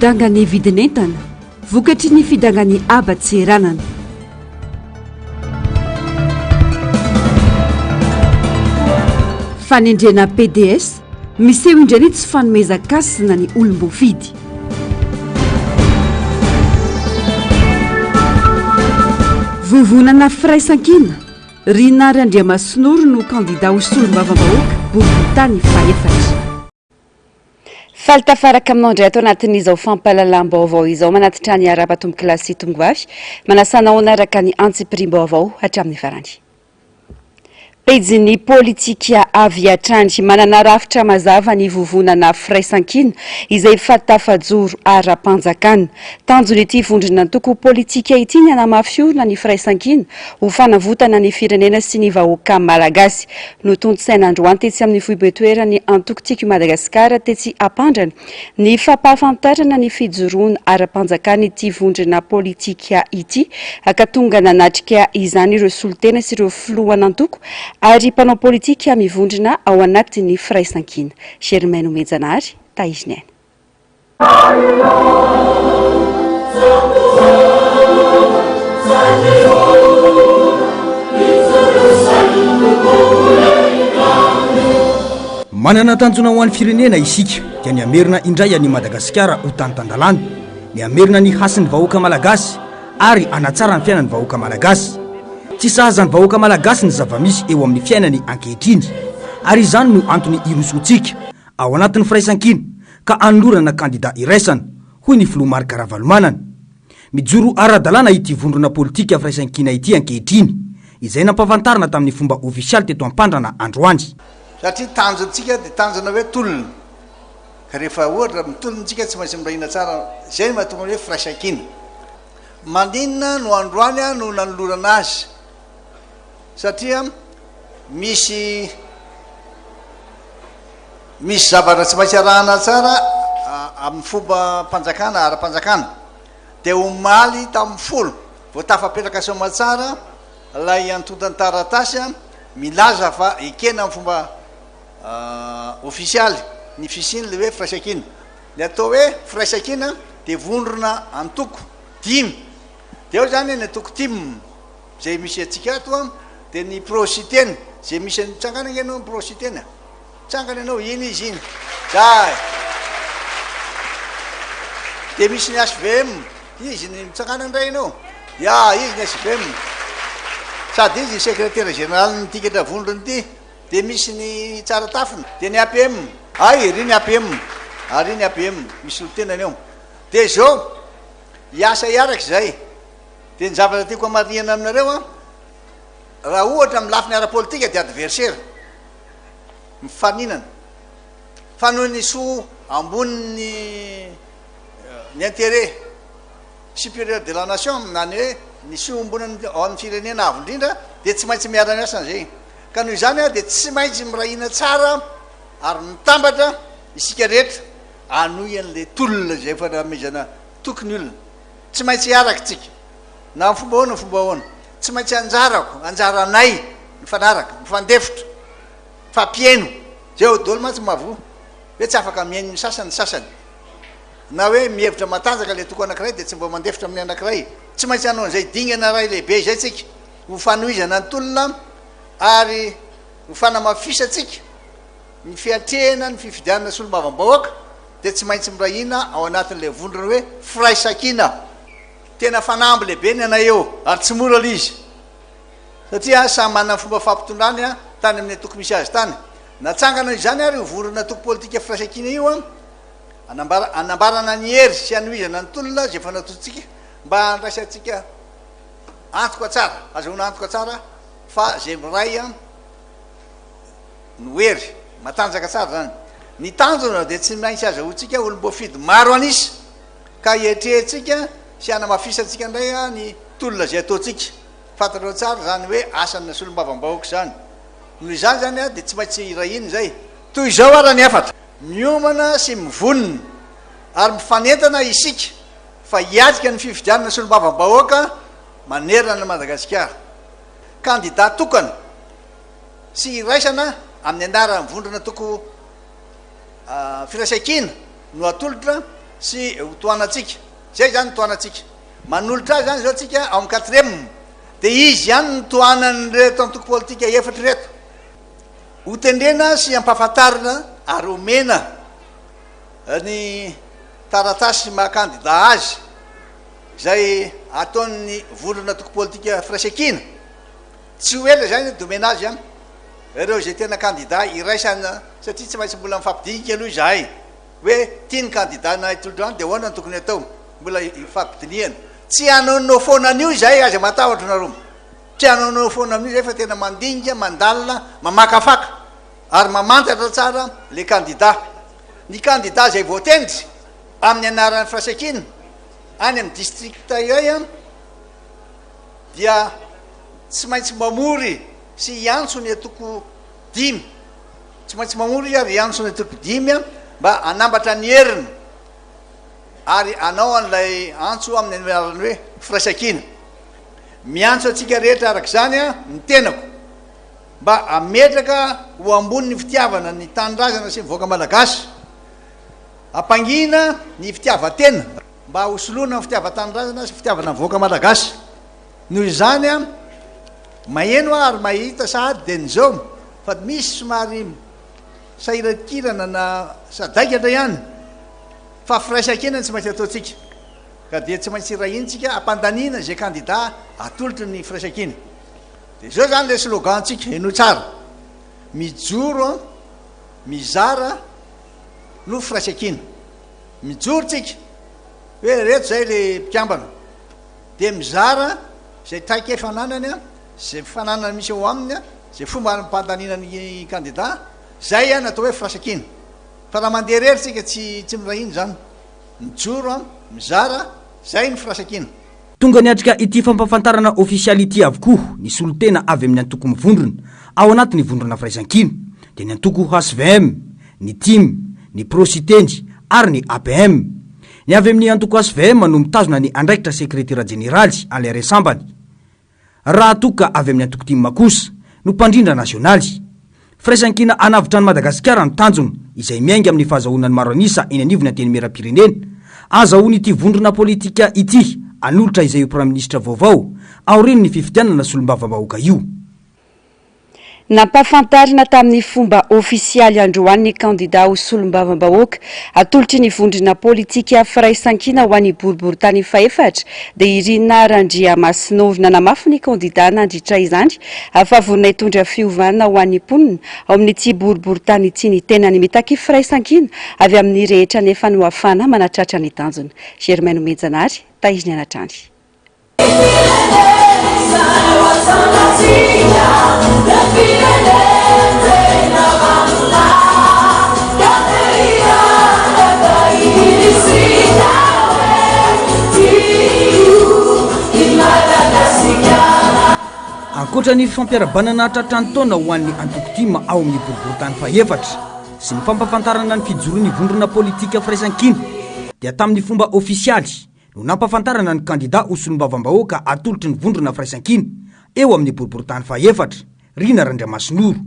Fidangan'ny vidin'entana vokatry ny fidangan'ny haba-tseranana. Fanendrena PDS, miseho indray ny tsy fanomezan-kasina ny olom-boafidy. Vovonana Firaisankina, Rinary Andriamasinoro no kandida ho solombavambahoaka boriboritany fahefatra. Faly tafaraka aminao indray ato anatin'izao fampahalalam-baovao izao manatitra ny arahaba tompokolahy sy tompovavy. Manasa anao hanaraka ny antsipiriam-baovao hatramin'ny farany. Pejin'ny politika avy hatrany. Manana rafitra mazava ny vovonana Firaisankina izay efa tafajoro ara-panjakana. Tanjon'ity vondron'antoko politika ity ny hanamafy orina ny firaisankina ho fanavotana ny firenena sy ny vahoaka malagasy. Notontosaina androany tetsy amin'ny foibe-toeran'ny antoko Tiako i Madagasikara tetsy Ampandrana ny fampahafantarana ny fijoroana ara-panjakan'ity vondrona politika ity ka tonga nanatrika izany ireo solontena sy ireo filohan'antoko ary mpanao politika mivondrona ao anatin'ny Firaisankina. Germain Nomenjanahary, Tahiriniaina. Manana tanjona ho an'ny firenena isika dia ny hamerina indray an'i Madagasikara ho tany tan-dalàna, ny hamerina ny hasin'ny vahoaka malagasy ary hanatsara ny fiainan'ny vahoaka malagasy. Tsy sahaza ny vahoaka malagasy ny zava-misy eo amin'ny fiainany ankehitriny ary izany no antony hirosoantsika ao anatin'ny firaisankina ka hanolorana kandida iraisana, hoy ny filoha Marc Ravalomanana. Mijoro ara-dalàna ity vondrona politika firaisankina ity ankehitriny, izay nampahafantarina tamin'ny fomba ofisialy teto Ampandrana androany. Satria tanjontsika dia tanjona hoe tolona, ka rehefa ohatra mitolona isika tsy maintsy mirahina tsara, izay no mahatonga ny hoe firaisankina. Maninona no androany no nanolorana azy? Satria misy misy zavatra tsy maintsy arahana tsara amin'ny fombam-panjakana, ara-panjakana. Dia omaly tamin'ny folo vao tafapetraka soamatsara ilay antontan-taratasy milaza fa ekena amin'ny fomba ofisialy ny fisian'ilay hoe firaisankina. Ny atao hoe firaisankina dia vondrona antoko dimy. Dia ao izany ny antoko tim. Izay misy antsika ato an, dia ny pro-Siteny, izay misy an'i, mitsangana ange ianao ny pro-Siteny a! Mitsangana ianao, iny izy iny, zay! Dia misy ny HVM, izy ny, mitsangana indray ianao, ya, izy ny HVM, sady izy ny sekretera jeneralin'ny tikatra vondrona ity, dia misy ny Tsaratafina, dia ny APM, hay, ery ny APM, ary ny APM, misy solontenany ao. Dia izao, hiasa hiaraka izay. Dia ny zavatra tiako hamarihana aminareo an, raha ohatra amin'ny lafiny ara-politika dia adversaire, mifaninana, fa noho ny soa ambonin'ny ny intérêt supérieur de la nation na ny hoe ny soa ombonan'ny ao amin'ny firenena avo indrindra dia tsy maintsy miara-miasa an'izay. Ka noho izany an, dia tsy maintsy miray hina tsara ary mitambatra isika rehetra hanohy an'ilay tolona izay efa nanomezana toky ny olona. Tsy maintsy hiaraka tsika. Na amin'ny fomba ahoana na fomba ahoana. Tsy maintsy anjarako, anjaranay, mifanaraka, mifandefitra, mifampihaino. Zay ao daholo mantsy mahavoa. Hoe tsy afaka mihaino ny sasany ny sasany. Na hoe mihevitra matanjaka ilay antoko anankiray dia tsy mba mandefitra amin'ny anankiray. Tsy maintsy hanao an'izay dingana iray lehibe izay tsika. Ho fanohizana ny tolona ary ho fanamafisantsika ny fiatrehana ny fifidianana solombavambahoaka dia tsy maintsy miray hina ao anatin'ilay vondrona hoe firaisankina. Tena fanamby lehibe ny anay eo ary tsy mora ilay izy satria samy manana ny fomba fampitondrany tany amin'ny antoko misy azy tany. Natsangana izany ary io vondrona antoko politika firaisankina io hanambara hanambarana ny hery sy hanohizana ny tolona izay efa nataontsika mba handraisantsika antoka tsara, hazahoana antoka tsara fa izay miray no hery. Matanjaka tsara izany. Ny tanjona dia tsy maintsy azahoantsika olom-boafidy maro an'isa ka hiatrehantsika sy hanamafisantsika indray ny tolona izay ataontsika. Fantatrao tsara izany hoe asan'ny solombavambahoaka izany. Noho izany izany dia tsy maintsy irahina izay. Toy izao ara ny hafatra. Miomana sy mivonona ary mifanentana isika fa hiatrika ny fifidianana solombavambahoaka manerana an'i Madagasikara. Kandida tokana. sy iraisana amin'ny anaran'ny vondrona toko Firaisankina no atolotra. sy ho tohanantsika. Izay izany no tohanantsika. Manolotra azy izany izao tsika ao amin'ny quatrième. Dia izy ihany no tohanan'ireto antoko politika efatra ireto. Hotendrena sy hampahafantarina ary homena ny taratasy maha kandida azy izay ataon'ny vondrona antoko politika Firaisankina. Tsy ho ela izany dia omena azy ireo izay tena kandida iraisana satria tsy maintsy mbola mifampidinika aloha izahay hoe ity ny kandida naitolotra any dia ahoana no tokony atao, mbola ifampidinihana. Tsy hanaonao foana an'io izahay, aza matahotra nareo. Tsy hanaonao foana amin'io izahay fa tena mandinika, mandalina, mamakafaka ary mamantatra tsara ilay kandida. Ny kandida izay voatendry amin'ny anaran'ny Firaisankina any amin'ny distrikta iray dia tsy maintsy mamory sy hiantso ny antoko dimy, tsy maintsy mamory izy ary hiantso ny antoko dimy mba hanambatra ny heriny ary hanao an'ilay antso amin'ny anarany hoe firaisankina. Miantso antsika rehetra araka izany ny tenako mba hametraka ho ambony ny fitiavana ny tanindrazana sy ny vahoaka malagasy, hampangina ny fitiavan-tena mba hosoloana ny fitiavan-tanindrazana sy fitiavana ny vahoaka malagasy. Noho izany, maheno aho ary mahita sahady dia ny izao fa misy somary sahirankirana na sadaikatra ihany fa firaisankina no tsy maintsy ataontsika ka dia tsy maintsy irahintsika ampandaniana izay kandida atolotry ny firaisankina. Dia izao izany ilay slogan-tsika, henoy tsara, mijoro, mizara no firaisankina. Mijoro tsika hoe ireto izay ilay mpikambana. Dia mizara izay traikefa ananany, izay fananana misy eo aminy, izay fomba ampandaniana ny kandida, izay no atao hoe firaisankina. Fa raha mandeha irery tsika tsy tsy miray hina izany. Mijoro, mizara, izay ny firaisankina. Tonga niatrika ity fampahafantarana ofisialy ity avokoa ny solontena avy amin'ny antoko mivondrona ao anatin'ny vondrona Firaisankina, dia ny antoko hvm, ny tim, ny Pro Siteny ary ny APM. Ny avy amin'ny antoko hvm no mitazona ny andraikitra sekretera jeneraly Alain Resambany, raha toa ka avy amin'ny antoko tim kosa no mpandrindra nasionaly. Firaisankina hanavotra an'i Madagasikara no tanjona, izay miainga amin'ny fahazahoana ny maro an'isa eny anivon'ny Antenimierampirenena. Azahoan'ity vondrona politika ity hanolotra izay ho praiminisitra vaovao aorian'ny fifidianana solombavambahoaka io. Nampahafantarina tamin'ny fomba ofisialy androany ny kandida ho solombavambahoaka atolotry ny vondrona politika Firaisankina ho an'ny boriborintany fahefatra dia i Rina Randriamasinoro. Nanamafy ny kandida nandritra izany fa vonona hitondra fiovana ho an'ny mponina ao amin'ity boriborintany ity ny tenany. Mitaky firaisankina avy amin'ny rehetra anefa no hahafahana manatratra ny tanjona. Germain Nomenjanahary, Tahiry ny anatrany. Ankoatra ny fampiarabanana hatrany taona ho an'ny antoko tim ao amin'ny boriborintany fahefatra sy ny fampahafantarana ny fijoroan'ny vondrona politika Firaisankina dia tamin'ny fomba ofisialy no nampahafantarana ny kandida ho solombavambahoaka atolotry ny vondrona Firaisankina eo amin'ny boriborintany fahefatra, Rina Randriamasinoro.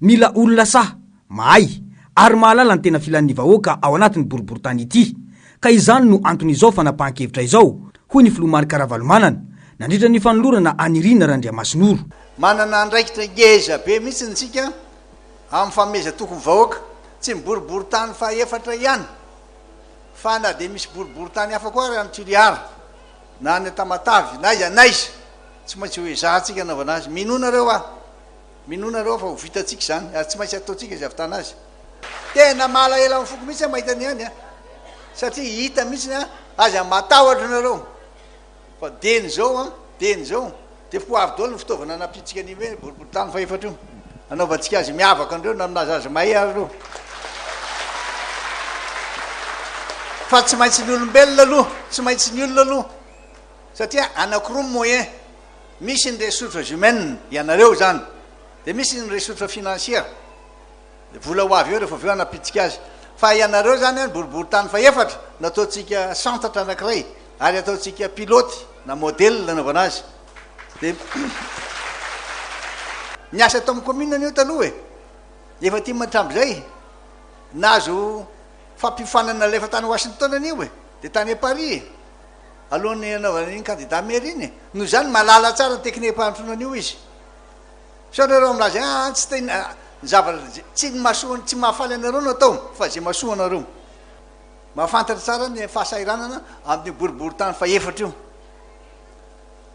Mila olona sahy, mahay ary mahalala ny tena filan'ny vahoaka ao anatin'ny boriborintany ity, ka izany no anton'izao fanapahan-kevitra izao, hoy ny filoha Marc Ravalomanana, nandritra ny fanolorana an'i Rina Randriamasinoro. Manana andraikitra ngeza be mihitsy isika amin'ny fanomezan-toky ny vahoaka. Tsy ny boriborintany fahefatra ihany Fa na dia misy boriborintany hafa koa ary any Toliara, na any Tamatave, na aiza na aiza, tsy maintsy ho ezahantsika hanaovana azy. Minoa nareo aho, minoa nareo aho fa ho vitantsika izany, ary tsy maintsy ataontsika izay hahavitana azy. Tena malahelo amin'ny foko mihitsy aho mahita ny any an, satria hita mihitsy an, aza matahotra nareo. Fa dieny izao an, dieny izao, dia ho avy daholo ny fitaovana hanampiantsika an'io hoe boriborintany fahefatra io. Hanaovantsika azy miavaka an'ireo na milaza azy mahay ary ireo. Fa tsy maintsy ny olombelona aloha, tsy maintsy ny olona aloha. Satria anankiroa ny moyen. Misy ny ressources humaines, ianareo izany. Dia misy ny ressources financières. Vola ho avy eo rehefa avy eo hanapitsika azy. Fa ianareo izany an, boriborintany fahefatra, nataontsika santatra anankiray, ary ataontsika pilote na modèle nanaovana azy. Dia niasa tao amin'ny commune anie taloha e. Efa tim hatramin'izay. Nahazo. Fampiofanana nalefa tany Washington anie io e, dia tany Paris e, alohan'ny hanaovana an'iny candidat maire iny e. Noho izany mahalala tsara ny teknikam-pahandroana an'io izy. Sao nareo milaza hoe ah tsy tena, ny zavatra tsy ny mahasoa, tsy mahafaly anareo no atao fa izay mahasoa anareo. Mahafantatra tsara ny fahasahiranana amin'io boriborintany fahefatra io.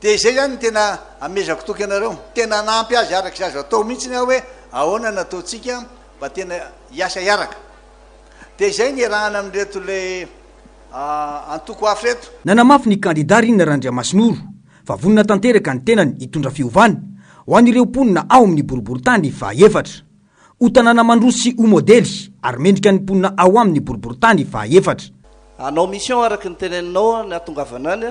Dia izay izany no tena amezako toky anareo. Tena hanampy azy araka izay azo atao mihitsy aho hoe ahoana no ataontsika mba tena hiasa hiaraka. Dia izay ny iarahana amin'ireto ilay antoko hafa ireto. Nanamafy ny kandida Rina Randriamasinoro fa vonona tanteraka ny tenany hitondra fiovana ho an'ireo mponina ao amin'ny boriborintany fahaefatra. Ho tanàna mandroso sy ho modely ary mendrika ny mponina ao aminy boriborintany fahaefatra. Hanao mission araka ny teneninao ny hahatongavana any.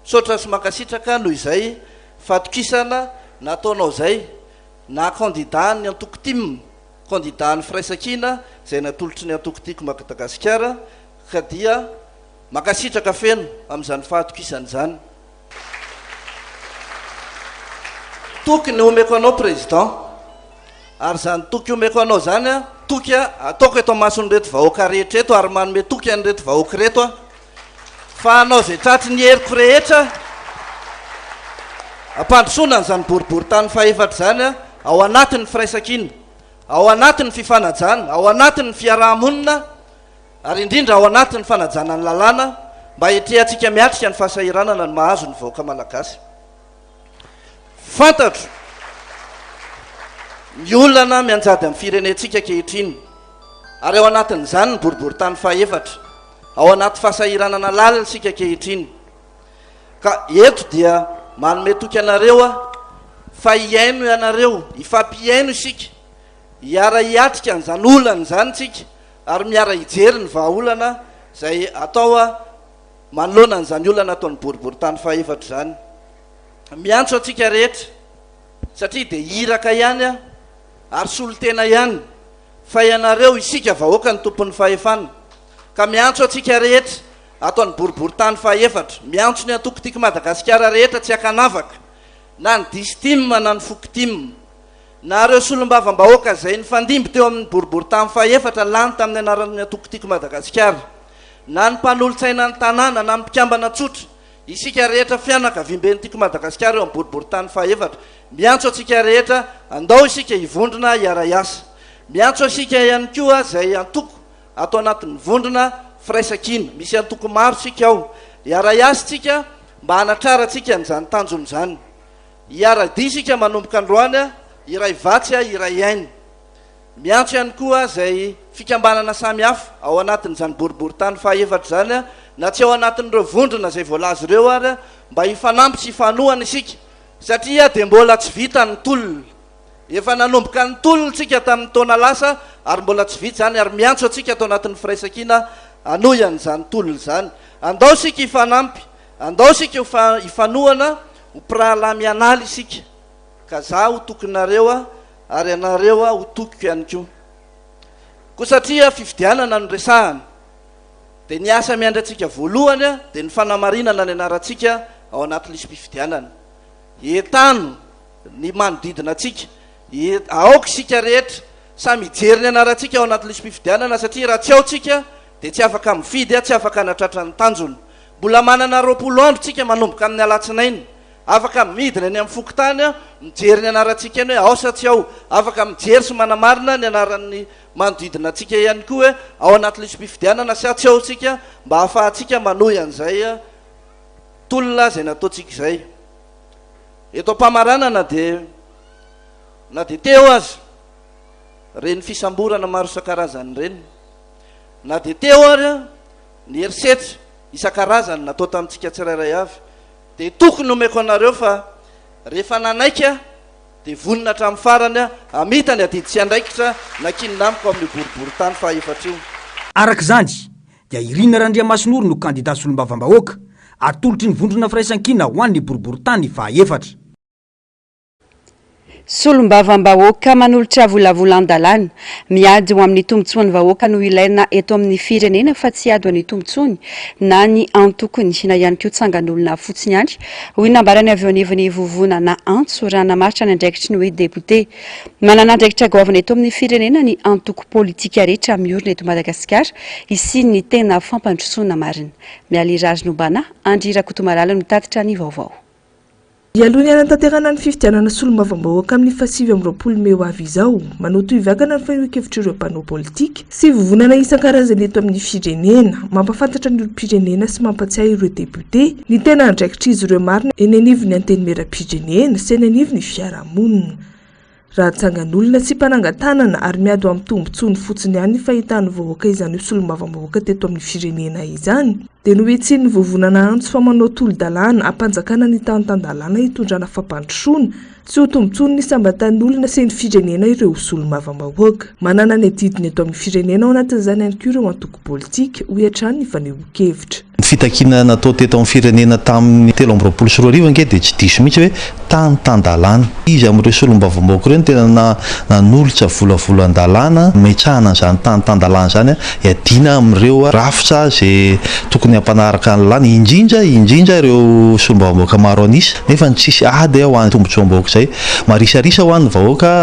Misaotra sy mankasitraka noho izay fahatokisana nataonao izay naha kandida ny antoko tim, kandida ny firaisankina izay natolotry ny antoko Tiako Madagasikara ka dia mankasitraka feno amin'izany fahatokisana izany. Toky ny omeko anao Président, ary izany toky omeko anao izany an, toky ataoko eto amason'ireto vahoaka rehetra eto ary manome toky an'ireto vahoaka ireto aho fa hanao izay tratry ny heriko rehetra hampandrosoana an'izany boriborintany fahefatra izany ao anatin'ny firaisankina, ao anatin'ny fifanajana, ao anatin'ny fiaraha-monina. ary indrindra ao anatin'ny fanajana ny lalàna mba hiatrehantsika miatrika ny fahasahiranana ny mahazo ny vahoaka malagasy. Fantatro ny olana mianjady amin'ny firenentsika ankehitriny, ary ao anatin'izany ny boriborintany fahefatra, ao anaty fahasahiranana lalina isika ankehitriny. Ka eto dia manome toky anareo aho fa hihaino ianareo, hifampihaino isika, hiara-hiatrika an'izany olana izany isika, ary miara-hijery ny vahaolana izay atao manoloana an'izany olana ataon'ny boriborintany fahefatra izany. Miantso antsika rehetra, satria dia iraka ihany aho, ary solontena ihany, fa ianareo, isika vahoaka no tompon'ny fahefana. Ka miantso antsika rehetra ato an'ny boriborintany fahefatra, miantso ny antoko Tiako Madagasikara rehetra tsy ankanavaka, na ny Distim na ny Fokotim, Na ireo solombavambahoaka izay nifandimby teo amin'ny boriborintany fahefatra lany tamin'ny anaran'ny antoko Tiako Madagasikara, na ny mpanolotsaina ny tanàna, na ny mpikambana tsotra, isika rehetra fianakaviamben'ny Tiako Madagasikara eo amin'ny boriborintany fahefatra, miantso antsika rehetra, andao isika hivondrona hiara-hiasa. Miantso antsika ihany koa izay antoko ato anatin'ny vondrona Firaisankina, misy antoko maro isika ao, hiara-hiasa isika mba hanatrarantsika an'izany tanjona izany. Hiara-dia isika manomboka androany, hiray vatsy, hiray aina. Miantso ihany koa izay fikambanana samihafa ao anatin'izany boriborintany fahaefatra izany, na tsy ao anatin'ireo vondrona izay voalaza ireo ary, mba hifanampy sy hifanohana isika, satria dia mbola tsy vita ny tolona. Efa nanomboka ny tolona isika tamin'ny taona lasa ary mbola tsy vita izany, ary miantso antsika ato anatin'ny firaisankina hanohy an'izany tolona izany. Andao isika hifanampy, Andao isika ho hifanohana ho mpirahalahy mianala isika, ka za ho tokinareo ary ianareo ho tokiko ihany koa. Koa satria fifidianana no resahana, dia ny asa miandry antsika voalohany dia ny fanamarinana ny anarantsika ao anaty lisi-pifidianana. Entano ny manodidina antsika, aoka isika rehetra samy hijery ny anarantsika ao anaty lisi-pifidianana satria raha tsy ao tsika dia tsy afaka mifidy, tsy afaka hanatratra ny tanjona. Mbola manana 20 andro tsika manomboka amin'ny alatsinainy. Afaka midina eny amin'ny fokontany mijery ny anarantsika eny hoe ao sa tsy ao. Afaka mijery sy manamarina ny anaran'ny manodidina antsika ihany koa hoe ao anaty lisi-pifidianana sa tsy ao isika mba hahafahantsika manohy an'izay tolona izay nataontsika izay. Eto am-pamaranana dia na dia teo aza ireny fisamborana maro isan-karazany ireny, na dia teo ary Ny herisetra isan-karazany natao tamintsika tsirairay avy dia toky no omeko anareo fa rehefa nanaiky aho dia vonona hatramin'ny farany aho hamita ny adidy sy andraikitra nankinina amiko amin'io boriborintany fahaefatra io. Araka izany dia i Rina Randriamasinoro no kandida solombavambahoaka atolotry ny vondrona Firaisankina ho an'ny boriborintany fahaefatra. Solombavambahoaka manolotra volavolan-dalàna miady ho amin'ny tombontsoan'ny vahoaka no ilaina eto amin'ny firenena fa tsy ady ho an'ny tombontsoany na ny antokony na ihany koa tsangan'olona fotsiny ihany, hoy ny nambarany avy eo anivon'ny vovonana Antso raha namaritra ny andraikitry ny hoe depiote. Manana andraikitra goavana eto amin'ny firenena ny antoko politika rehetra miorina eto Madagasikara hisian'ny tena fampandrosoana marina. Mialy Raharinobana, Andry Rakotomalala no tatitra ny vaovao. Hialoha ny hanatanterahana ny fifidianana solombavambahoaka amin'ny fahasivy 29 mey ho avy izao, manao tohivakana ny fanehoan-kevitr'ireo mpanao politika sy vovonana isan-karazany eto amin'ny firenena, mampahafantatra ny olom-pirenena sy mampatsiahy ireo depiote ny tena andraikitr'izy ireo marina eny anivon'ny antenimieram-pirenena sy eny anivon'ny fiarahamonina. Raha tsangan'olona sy mpanangan-tanana ary miady ho amin'ny tombontsoany fotsiny ihany ny fahitan'ny vahoaka izany ho solombavambahoaka teto amin'ny firenena izany, dia nohitsian'ny vovonana antso fa manao tolo-dalàna hampanjakana ny tany tan-dalàna hitondrana fampandrosoana sy ho tombontsoan'ny isam-batan'olona sy ny firenena ireo solombavambahoaka. Manana ny adidiny eto amin'ny firenena ao anatin'izany ihany koa ireo antoko politika, hoy hatrany ny fanehoan-kevitra. Ny fitakiana natao teto amin'ny firenena tamin'ny 2023 ange dia tsy diso mihitsy hoe tany tan-dalàna. Iza amin'ireo solombavambahoaka ireo no tena nanolotra volavolan-dalàna hametrahana an'izany tany tan-dalàna izany hiadiana amin'ireo rafitra izay tokony hampanaraka ny lalàna, indrindra indrindra ireo solombavambahoaka maro an'isa nefa tsisy ady ho an'ny tombotsoam-bahoaka izay. Marisarisa ho an'ny vahoaka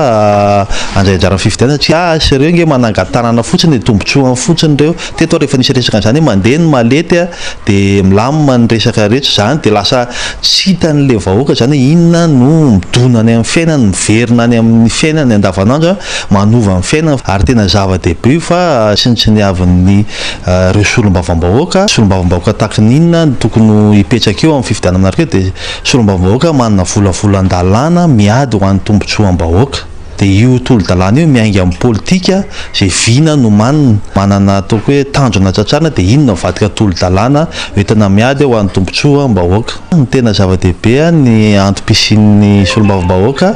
handray anjara amin'ny fifidianana satria ah ireo ange manangan-tanana fotsiny e, tombotsoany fotsiny ireo. Teto ary efa nisy resaka an'izany hoe mandeha ny malety dia milamina ny resaka rehetra izany dia lasa tsy hitan'ilay vahoaka izany hoe inona no midona any amin'ny fiainany, miverina any amin'ny fiainany andavanandro, manova ny fiainany ary tena zava-dehibe io fa tsinontsiniavin'ny ireo solombavambahoaka, solombavambahoaka tahaka ny inona no tokony ho hipetraka eo amin'ny fifidianana manaraka eo dia solombavambahoaka manana volavolan-dalàna miady ho an'ny tombontsoam-bahoaka. Dia io tolo-dalàna io miainga amin'ny politika, izay vina nomanina, manana ataoko hoe tanjona tratrarina dia iny no avadika tolo-dalàna hoentina miady ho an'ny tombontsoam-bahoaka. Ny tena zava-dehibe ny antom-pisian'ny solombavambahoaka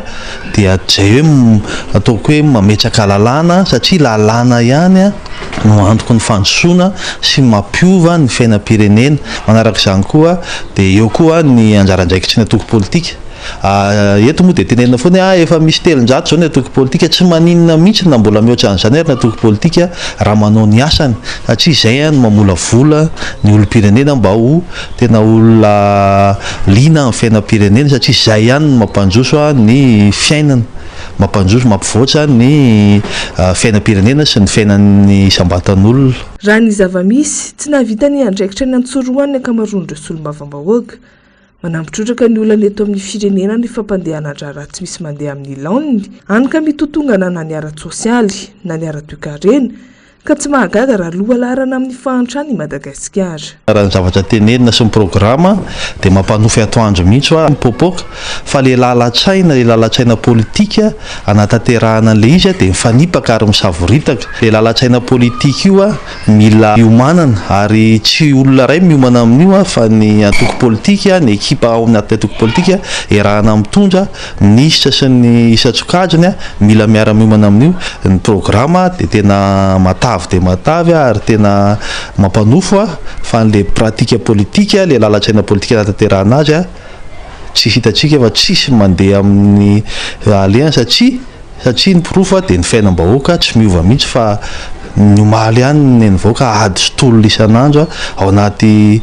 dia izay hoe ataoko hoe mametraka lalàna satria lalàna ihany no antoky ny fandrosoana sy mampiova ny fiainam-pirenena. Manaraka izany koa dia eo koa ny anjara andraikitry ny antoko politika. Eto moa dia tenenina foana hoe ah efa misy 300 izao ny antoko politika, tsy maninona mihitsy na mbola mihoatra an'izany ary ny antoko politika raha manao ny asany satria izay no mamolavola ny olom-pirenena mba ho tena olona liana amin'ny fiainam-pirenena satria izay ihany no mampandroso ny fiainana, mampandroso, mampivoatra ny fiainam-pirenena sy ny fiainan'ny isam-batan'olona. Raha ny zava-misy, tsy nahavita ny andraikitra niantsorohany ny ankamaroan'ireo solombavambahoaka. Manampy trotraka ny olana eto amin'ny firenena ny fampandehanan-draharaha tsy misy mandeha amin'ny laoniny, hany ka mitotongana na ny ara-tsosialy na ny ara-toekarena, ka tsy mahagaga raha lohalaharana amin'ny fahantrana i Madagasikara. Raha ny zavatra tenenina sy ny programa dia mampanofy atoandro mihitsy hoa mipoapoaka fa le lalan-tsaina, le lalan-tsaina politika anatanterahana an'le izy dia mifanipaka ary misavoritaka. Le lalan-tsaina politika io Mila hiomanana ary tsy olona iray miomana amin'io fa ny antoko politika, ny ekipa ao anatin'ny antoko politika iarahana mitondra, minisitra sy ny isan-tsokajiny mila miara-miomana amin'io. Ny programa dia tena matavy dia matavy ary tena mampanofo fa an'ilay pratique politika, ilay lalan-tsaina politika anatanterahana azy tsy hitantsika fa tsisy mandeha amin'ny alehany satria Satria ny porofo dia ny fiainam-bahoaka tsy miova mihitsy fa ny omaly ihany ny nivoaka ady sy tolona isan'andro ao anaty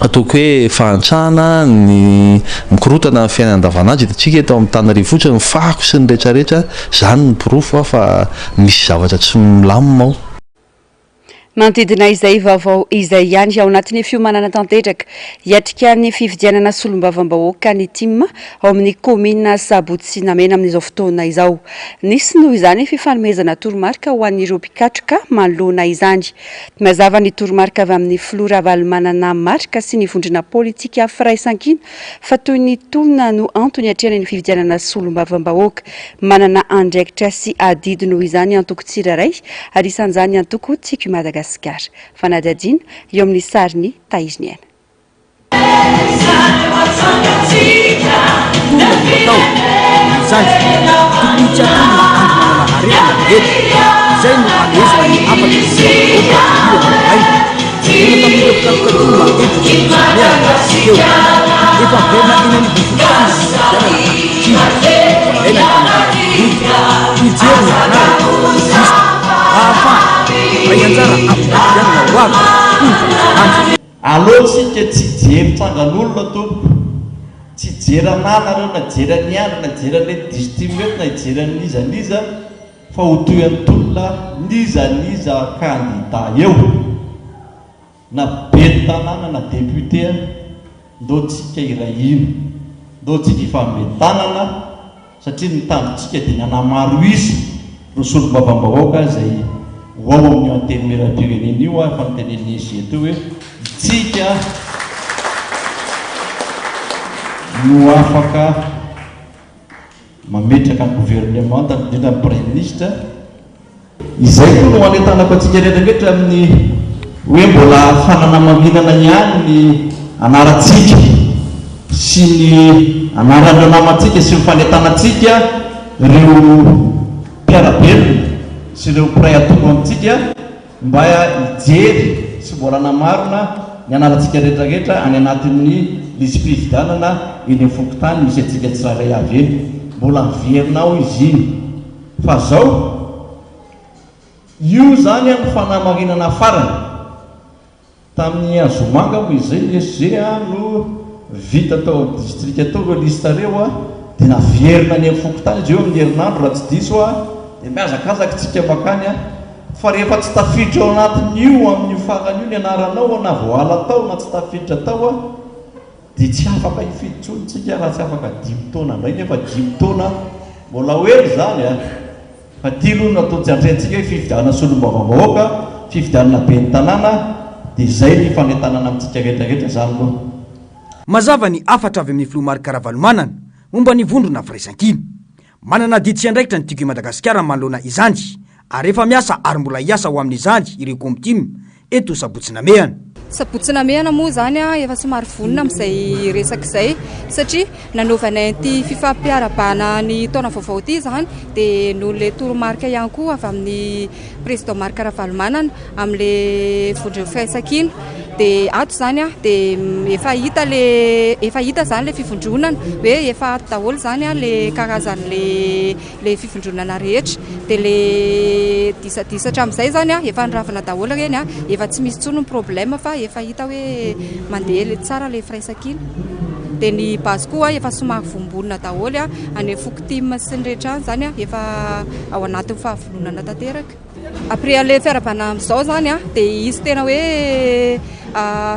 ataoko hoe fahantrana ny mikorotana ny fiainana andavanandro hitantsika eto amin'ny Antananarivo fotsiny ny fako sy ny retraretra izany ny porofo fa misy zavatra tsy milamina ao. Manodidina izay vaovao izay ihany, ao anatin'ny fiomanana tanteraka hiatrika ny fifidianana solombavambahoaka ny tim ao amin'ny kaominina Sabotsy Namehana amin'izao fotoana izao. Nisy noho izany fifanomezana toromarika ho an'ireo mpikatroka manoloana izany. Mazava ny toromarika avy amin'ny filoha Ravalomanana Marc sy ny vondrona politika Firaisankina fa toy ny tolona no antony hiatrehana ny fifidianana solombavambahoaka. Manana andraikitra sy adidy noho izany antoko tsirairay ary isan'izany ny antoko Tiako i Madagasikara. Fanadihadiana eo amin'ny sarin'i Tahiry Ny Aina. Tolona no atao. Noho izany, tokony tsy hatolona andry manana aretina ny rehetra. Izay no amehezana ny hafatra sy ny vaovao voalohany maraina. Nihaona tamin'ireo mpikatroka tolona eto Antsirabe ny teo. Efa miverina eny anivon'ny fokontany ny fifidianana ankehitriny. Ilaina ny. Hijery ny mpanaraka, lista, mba hahafahana mandray anjara amin'ny fifidianana ho avy, hoy ny fanazavana. Aleo tsika tsy hijery tsangan'olona tompoko, tsy hijery anà nareo na hijery an'i Andry na hijery an'i Distim eto na hijery an'iza n'iza fa ho toy an'i tolona n'iza n'iza candidat eo. Na ben'ny tanàna na député a, ndao tsika hiray hina, ndao tsika hifanome tanana satria ny tanjontsika dia ny hanamaro isa ireo solombavambahoaka izay ho ao amin'io antenimierampirenena io ary efa notenenin'i SG teo hoe itsika no afaka mametraka ny governemanta indrindra ny praiminisitra. Izay koa no anentanako antsika rehetra rehetra amin'ny hoe mbola fananamarinana ihany ny anarantsika sy ny anaran'ireo namantsika sy ny fanentanantsika ireo mpiara-belona sy ireo mpiray antoko amintsika mba hijery sy mbola hanamarina ny anarantsika rehetra rehetra any anatin'ny lisi-pifidianana eny amin'ny fokontany misy antsika tsirairay avy eny. Mbola miverina ao izy iny. Fa zao, io zany an fanamarinana farany. Tamin'ny hazomanga moa izay ny SG no vita tao amin'ny distrika tao ireo liste ireo dia naverina any amin'ny fokontany izy eo amin'ny herinandro raha tsy diso aho dia mihazakazaka isika mankany fa rehefa tsy tafiditra ao anatin'io amin'io farany io ny anaranao na voaala tao na tsy tafiditra tao Dia tsy afaka hifidy intsony tsika raha tsy afaka dimy taona indray nefa dimy taona mbola ho ela izany a! Fa ity aloha no atao tsy andrentsika hoe fifidianana solombavambahoaka, fifidianana ben'ny tanàna dia izay ny fanentanana amintsika rehetra rehetra izany aloha. Mazava ny hafatra avy amin'ny filoha Marc Ravalomanana momba ny vondrona Firaisankina. Manana adidy sy andraikitra ny Tiako i Madagasikara manoloana izany ary efa miasa ary mbola hiasa ho amin'izany ireo Komtim eto Sabotsy Namehana. Sabotsy Namehana moa izany efa somary vonona amin'izay resaka izay satria nanaovanay an'ity fifampiarahabana ny taona vaovao ity izany dia noho ilay toromarika ihany koa avy amin'ny Président Marc Ravalomanana amin'ilay vondron'ny firaisankina dia ato izany dia efa hita le efa hita izany ilay fivondronana hoe efa ato daholo izany le karazan'le le fivondronana rehetra dia le disadisa hatramin'izay izany efa niravina daholo ireny efa tsy misy intsony ny problème fa efa hita hoe mandeha le tsara le firaisankina dia ny base koa efa somary vombonina daholo any amin'ny fokotim sy ny rehetra any izany efa ao anatin'ny fahavononana tanteraka. Après an'ilay fiarahabana amin'izao izany dia hisy tena hoe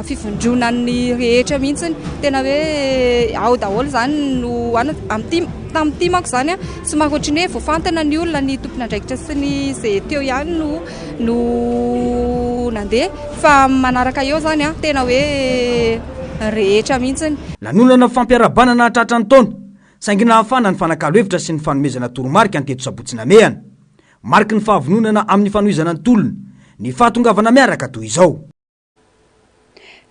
fivondronan'ny rehetra mihitsy, tena hoe ao daholo izany no amin'ity tamin'ity manko izany somary ohatran'ny hoe voafantina ny olona, ny tompon'andraikitra sy ny izay teo ihany no no nandeha fa amin'ny manaraka eo izany tena hoe rehetra mihitsy. Lanonana fampiarahabana nahatratra ny taona, saingy nahafahana nifanakalo hevitra sy nifanomezana toromarika ny teto Sabotsy Namehana. Mariky ny fahavononana amin'ny fanohizana ny tolona, ny fahatongavana miaraka toy izao.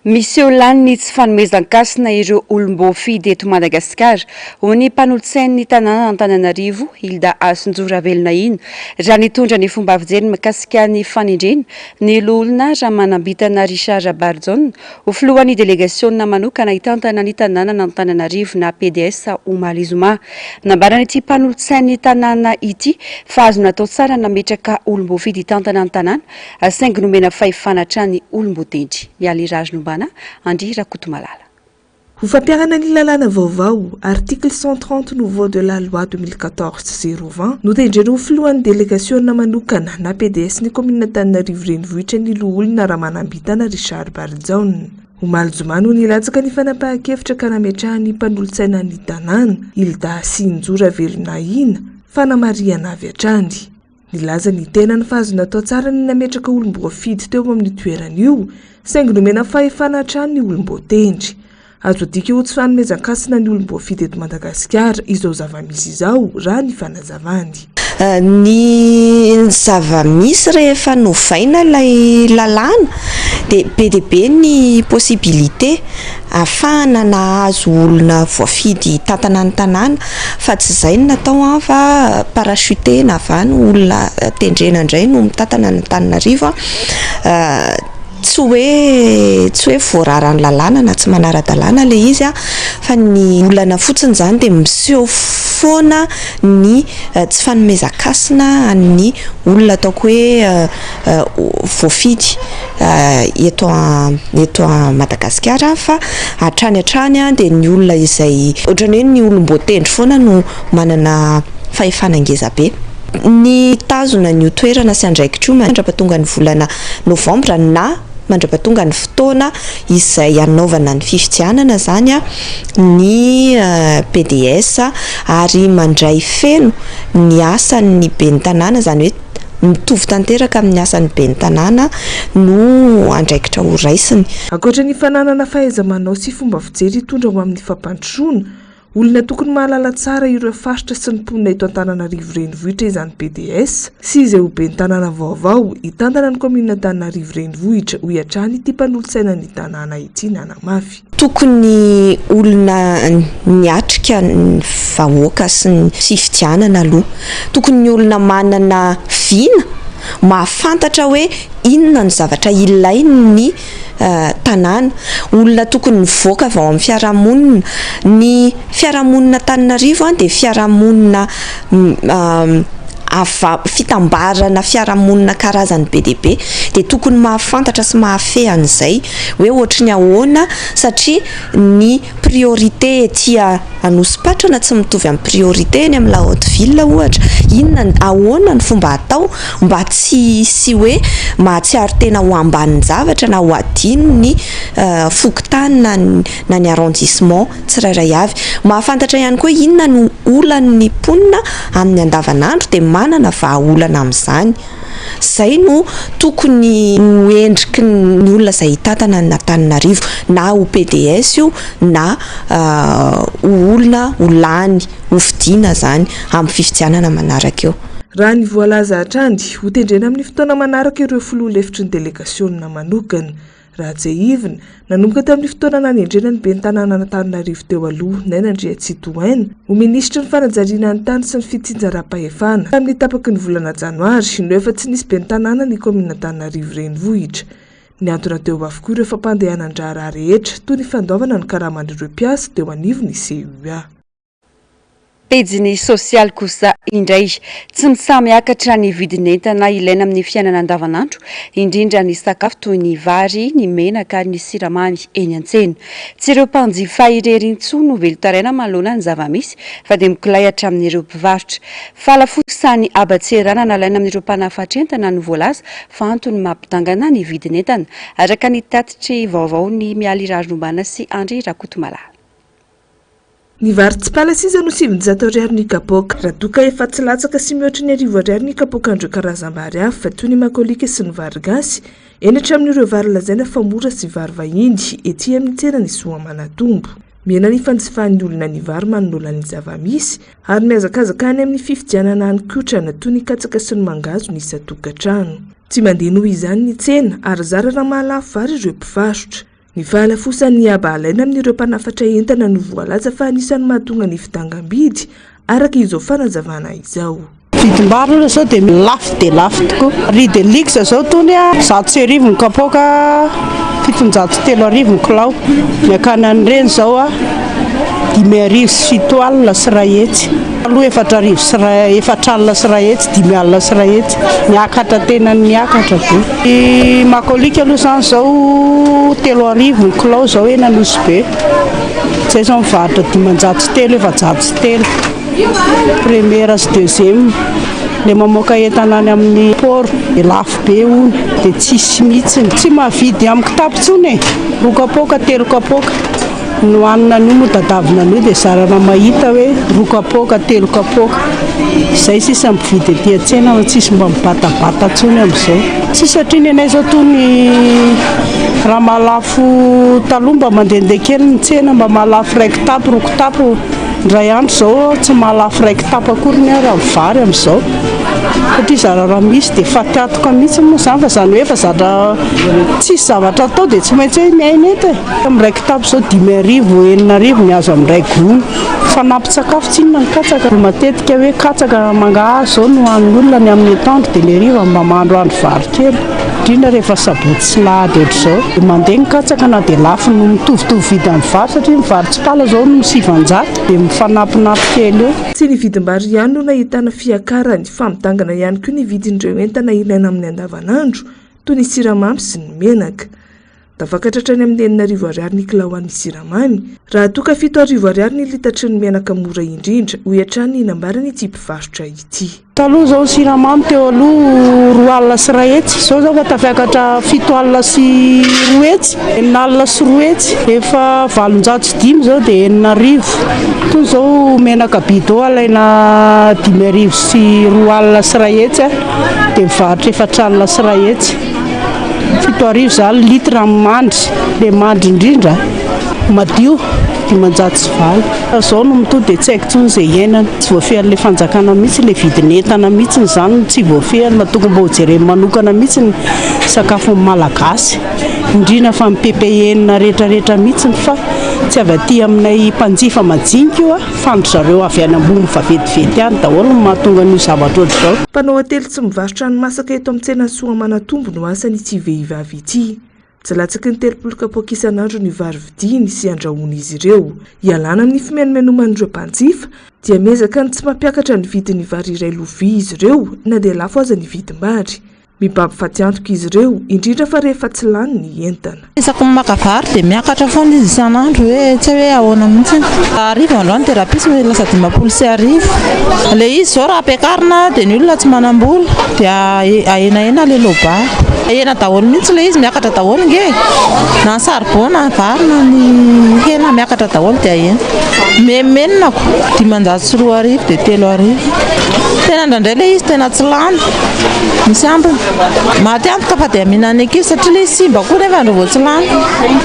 Miseho lany ny tsy fanomezan-kasina ireo olom-boafidy eto Madagasikara, hoy ny mpanolotsain'ny tanànan'Antananarivo, Hilda Hasinjo Ravelonahina, raha nitondra ny fomba fijeriny mikasika ny fanendrena ny loholona Ramanambintana Richard Rabarijaona ho filohan'ny delegasiona manokana hitantana ny tanànan'Antananarivo na PDS omaly zoma. Nambaran'ity mpanolotsain'ny tanàna ity fa azo natao tsara ny nametraka olom-boafidy hitantana ny tanàna saingy nomena fahefana hatrany olom-boatendry. Mialy Raharinombana, Andry Rakotomalala. Ho fampiharana ny lalàna vaovao, article 130 nouveau de la loi 2014 020, notendrena ho filohan'ny delegasiona manokana na PDS ny kaominina Antananarivo Renivohitra ny loholona Ramanambintana Richard Barijaona. Omaly zoma no nilatsaka ny fanapahan-kevitra ka nametrahan'ny mpanolotsainan'ny tanàna, Hilda Sinjo Ravelonahina, fanamarihana avy hatrany. Nilaza ny tenany fa azo natao tsara ny nametraka olom-boafidy teo amin'io toerana io, saingy nomena fahefana hatrany ny olom-boatendry. Azo adika ho tsy fanomezan-kasina ny olom-boafidy eto Madagasikara izao zava-misy izao, raha ny fanazavany. Ny zava-misy rehefa novaina ilay lalàna dia be dia be ny possibilité ahafahana nahazo olona voafidy hitantana ny tanàna fa tsy izay no natao an fa parachuter-na avy any olona tendrena indray no mitantana an'Antananarivo an. Tsy hoe tsy hoe voararan'ny lalàna na tsy manara-dalàna ilay izy an, fa ny olana fotsiny izany dia miseho foana ny tsy fanomezan-kasina an'ny olona ataoko hoe voafidy eto eto Madagasikara fa hatrany hatrany dia ny olona izay ohatran'ny hoe ny olom-boatendry foana no manana fahefana ngeza be. Ny hitazona an'io toerana sy andraikitra io mandra-pahatonga ny volana novambra na mandra-pahatonga ny fotoana izay hanaovana ny fifidianana izany ny pds ary mandray feno ny asan'ny ben'ny tanàna, izany hoe mitovy tanteraka amin'ny asan'ny ben'ny tanàna no andraikitra ho raisiny. Ankoatra ny fananana fahaiza-manao sy fomba fijery hitondra ho amin'ny fampandrosoana, olona tokony mahalala tsara ireo faritra sy ny mponina eto Antananarivo Renivohitra izany pds sy izay ho ben'ny tanàna vaovao hitantana ny kaominina Antananarivo Renivohitra, hoy hatrany ity mpanolotsainan'ny tanàna ity nanamafy. Tokony olona niatrika ny vahoaka sy ny fifidianana aloha. Tokony olona manana vina, mahafantatra hoe inona no zavatra ilain'ny tanàna. Olona tokony mivoaka avy ao amin'ny fiarahamonina. Ny fiarahamonina Antananarivo dia fiarahamonina ava- fitambarana fiarahamonina karazany be dia be. Dia tokony mahafantatra sy mahafehy an'izay hoe ohatry ny ahoana satria ny priorité ety Anosipatrana tsy mitovy amin'ny priorité eny amin'ny La Haute Ville ohatra. Inona ny, ahoana ny fomba atao mba tsy hisy hoe mahatsiaro tena ho ambanin-javatra na ho adino ny fokontany na ny na ny arrondissement tsirairay avy. Mahafantatra ihany koa hoe inona no olan'ny mponina amin'ny andavanandro dia manana vahaolana amin'izany. Izay no tokony ho endriky ny olona izay hitantana an'Antananarivo, na ho pds io na ho olona ho lany ho fidiana izany amin'ny fifidianana manaraka eo. Raha ny voalaza hatrany, hotendrena amin'ny fotoana manaraka ireo filoha lefitry ny delegasionina manokana. Raha tsiahivina, nanomboka tamin'ny fotoana nanendrena ny ben'ny tanànan'Antananarivo teo aloha, Naina Andriantsitohaina, ho minisitry ny fanajariana ny tany sy ny fitsinjaram-pahefana, tamin'ny tapaky ny volana janoary, no efa tsy nisy ben'ny tanàna ny kaominina Antananarivo Renivohitra. Nihantona teo avokoa ireo fampandehanan-draharaha rehetra, toy ny fandoavana ny karaman'ireo mpiasa teo anivon'ny CUA. Pejiny sosialy kosa indray, tsy mitsaha-miakatra ny vidin'entana ilaina amin'ny fiainana andavanandro, indrindra ny sakafo toy ny vary, ny menaka ary ny siramamy eny an-tsena. Tsy ireo mpanjifa irery intsony no velon-taraina manoloana ny zava-misy fa dia mikolay hatramin'ireo mpivarotra. Fahalafosan'ny haban-tseranana alaina amin'ireo mpanafatr'entana no voalaza fa antony mampidangana ny vidin'entana, araka ny tatitry vaovaon'i Mialy Raharinombana sy Andry Rakotomalala. Ny vary tsy pala sisa no 900 ariary ny kapoaka, raha toa ka efa tsy latsaka sy mihoatry ny 1000 ariary ny kapoakan'ireo karazam-bary hafa toy ny makolika sy ny vary gasy, eny hatramin'ireo vary lazaina fa mora sy vary vahiny ety amin'ny tsenan'i Soamanatombo. Mihena ny fanjifan'ny olona ny vary manoloana ny zava-misy ary mihazakazaka any amin'ny fifidianana hanin-kotrana toy ny katsaka sy ny mangahazo ny isan-tokantrano. Tsy mandeha noho izany ny tsena ary zara raha mahalafo vary ireo mpivarotra. Ny fahalafosan'ny haba alaina amin'ireo mpanafatra entana no voalaza fa anisan'ny mahatonga ny fidangam-bidy, araka izao fanazavana izao. Vidim-bary aloha izao dia lafo dia lafo tokoa. Riz de luxe izao itony 1100 ny kapoaka, 3700 ny kilao. Ny akany an'ireny izao 5700. Aloha 4000 sy iray, 1400, 5100. Miakatra tena miakatra be. Ny makolika aloha izany izao 3000 ny kilao izao eny Anosibe. Izay izao mivarotra 503, 403. Première sy deuxième. Ilay mamoaka entana any amin'ny port dia lafo be hono dia tsisy mihitsy. Tsy mahavidy amin'ny kitapo intsony e. Roa kapoaka, telo kapoaka. Ny hohanina an'io moa tadavina an'io dia zarana mahita hoe roa kapoaka, telo kapoaka. Izay sisa mpividy aty an-tsena fa tsisy mba mibatabata intsony amin'izao. Tsy satria ny anay izao toa ny raha mahalafo taloha mba mandehandeha kely ny tsena mba mahalafo iray kitapo, roa kitapo. Indray andro izao tsy mahalafo iray kitapo akory ny ahy raha ny vary amin'izao. Satria zara raha misy dia faty antoka mihitsy moa izany fa izany hoe efa zatra tsisy zavatra atao dia tsy maintsy hoe miaina eto e. Amin'ny iray kitapo izao 5000, 6000 ny azo amin'ny iray gony. Fanampin-tsakafo tsinona ny katsaka. Matetika hoe katsaka mangahazo izao no hanin'ny olona ny amin'ny atoandro dia ny hariva mba mahandroandro vary kely. Indrindra rehefa sabotsy sy lahady ohatr'izao. Dia mandeha ny katsaka na dia lafo no mitovitovy vidy amin'ny vary satria ny vary tsipala izao no 900 dia mifanampinampy kely eo. Tsy ny vidim-bary ihany no nahitana fiakarany fa midangana ihany koa ny vidin'ireo entana ilaina amin'ny andavanandro toy ny siramamy sy ny menaka. Tafakatra hatrany amin'ny 6000 ariary ny kilaoan'ny siramamy, raha toa ka 7000 ariary ny litatry ny menaka mora indrindra, hoy hatrany ny nambaran'ity mpivarotra ity. Taloha izao ny siramamy teo aloha 102, izao izao efa tafiakatra 270, 206, efa 805 izao dia 6000. Toy izao menaka bidon alaina 2105 dia mivarotra 140. 7000 zany litre amin'ny mandry, le mandry indrindra madio 508. Zao no mitohy dia tsy haiko intsony izay iainana. Tsy voafehin'ilay fanjakana mihitsy ilay vidin'entana mihitsy izany no tsy voafehiny fa tokony mba hojereny manokana mihitsy ny sakafon'ny malagasy, indrindra fa ny PPN rehetra rehetra mihitsy fa tsy avy aty aminay mpanjifa majinika io fa ndry zareo avy any ambony vaventiventy any daholo no mahatonga an'io zavatra ohatr'izao. Mpanao hotely tsy mivarotra ny masaka eto amin'ny tsenan'i Soamanatombo no asan'ity vehivavy ity. Tsy latsaky ny 30 kapoaka isan'andro ny vary vidiany sy andrahoan'izy ireo. Hialana amin'ny fimenomenoman'ireo mpanjifa dia miezaka ny tsy mampiakatra ny vidin'ny vary iray lovia izy ireo na dia lafo aza ny vidim-bary. Mibaby fatiantoka izy ireo, indrindra fa rehefa tsy lany ny entana. Isaky ny maka vary dia miakatra foana izy isan'andro hoe tsy hay hoe ahoana mihitsy. Arivo androany dia rahampitso mety lasa 1050. Ilay izy izao raha ampiakarina dia ny olona tsy manam-bola dia ahenahena ilay loa-bary. Ahena daholo mihitsy ilay izy, miakatra daholo ange e! Na ny saribao na ny vary na ny hena miakatra daholo dia ahena. Menomenonako, 2500 dia 3000. Tena indraindray ilay izy tena tsy lany. Misy ambiny. Maty antoka fa dia mihinana ny ankizy satria ilay izy simba koa nefa raha vao tsy lany.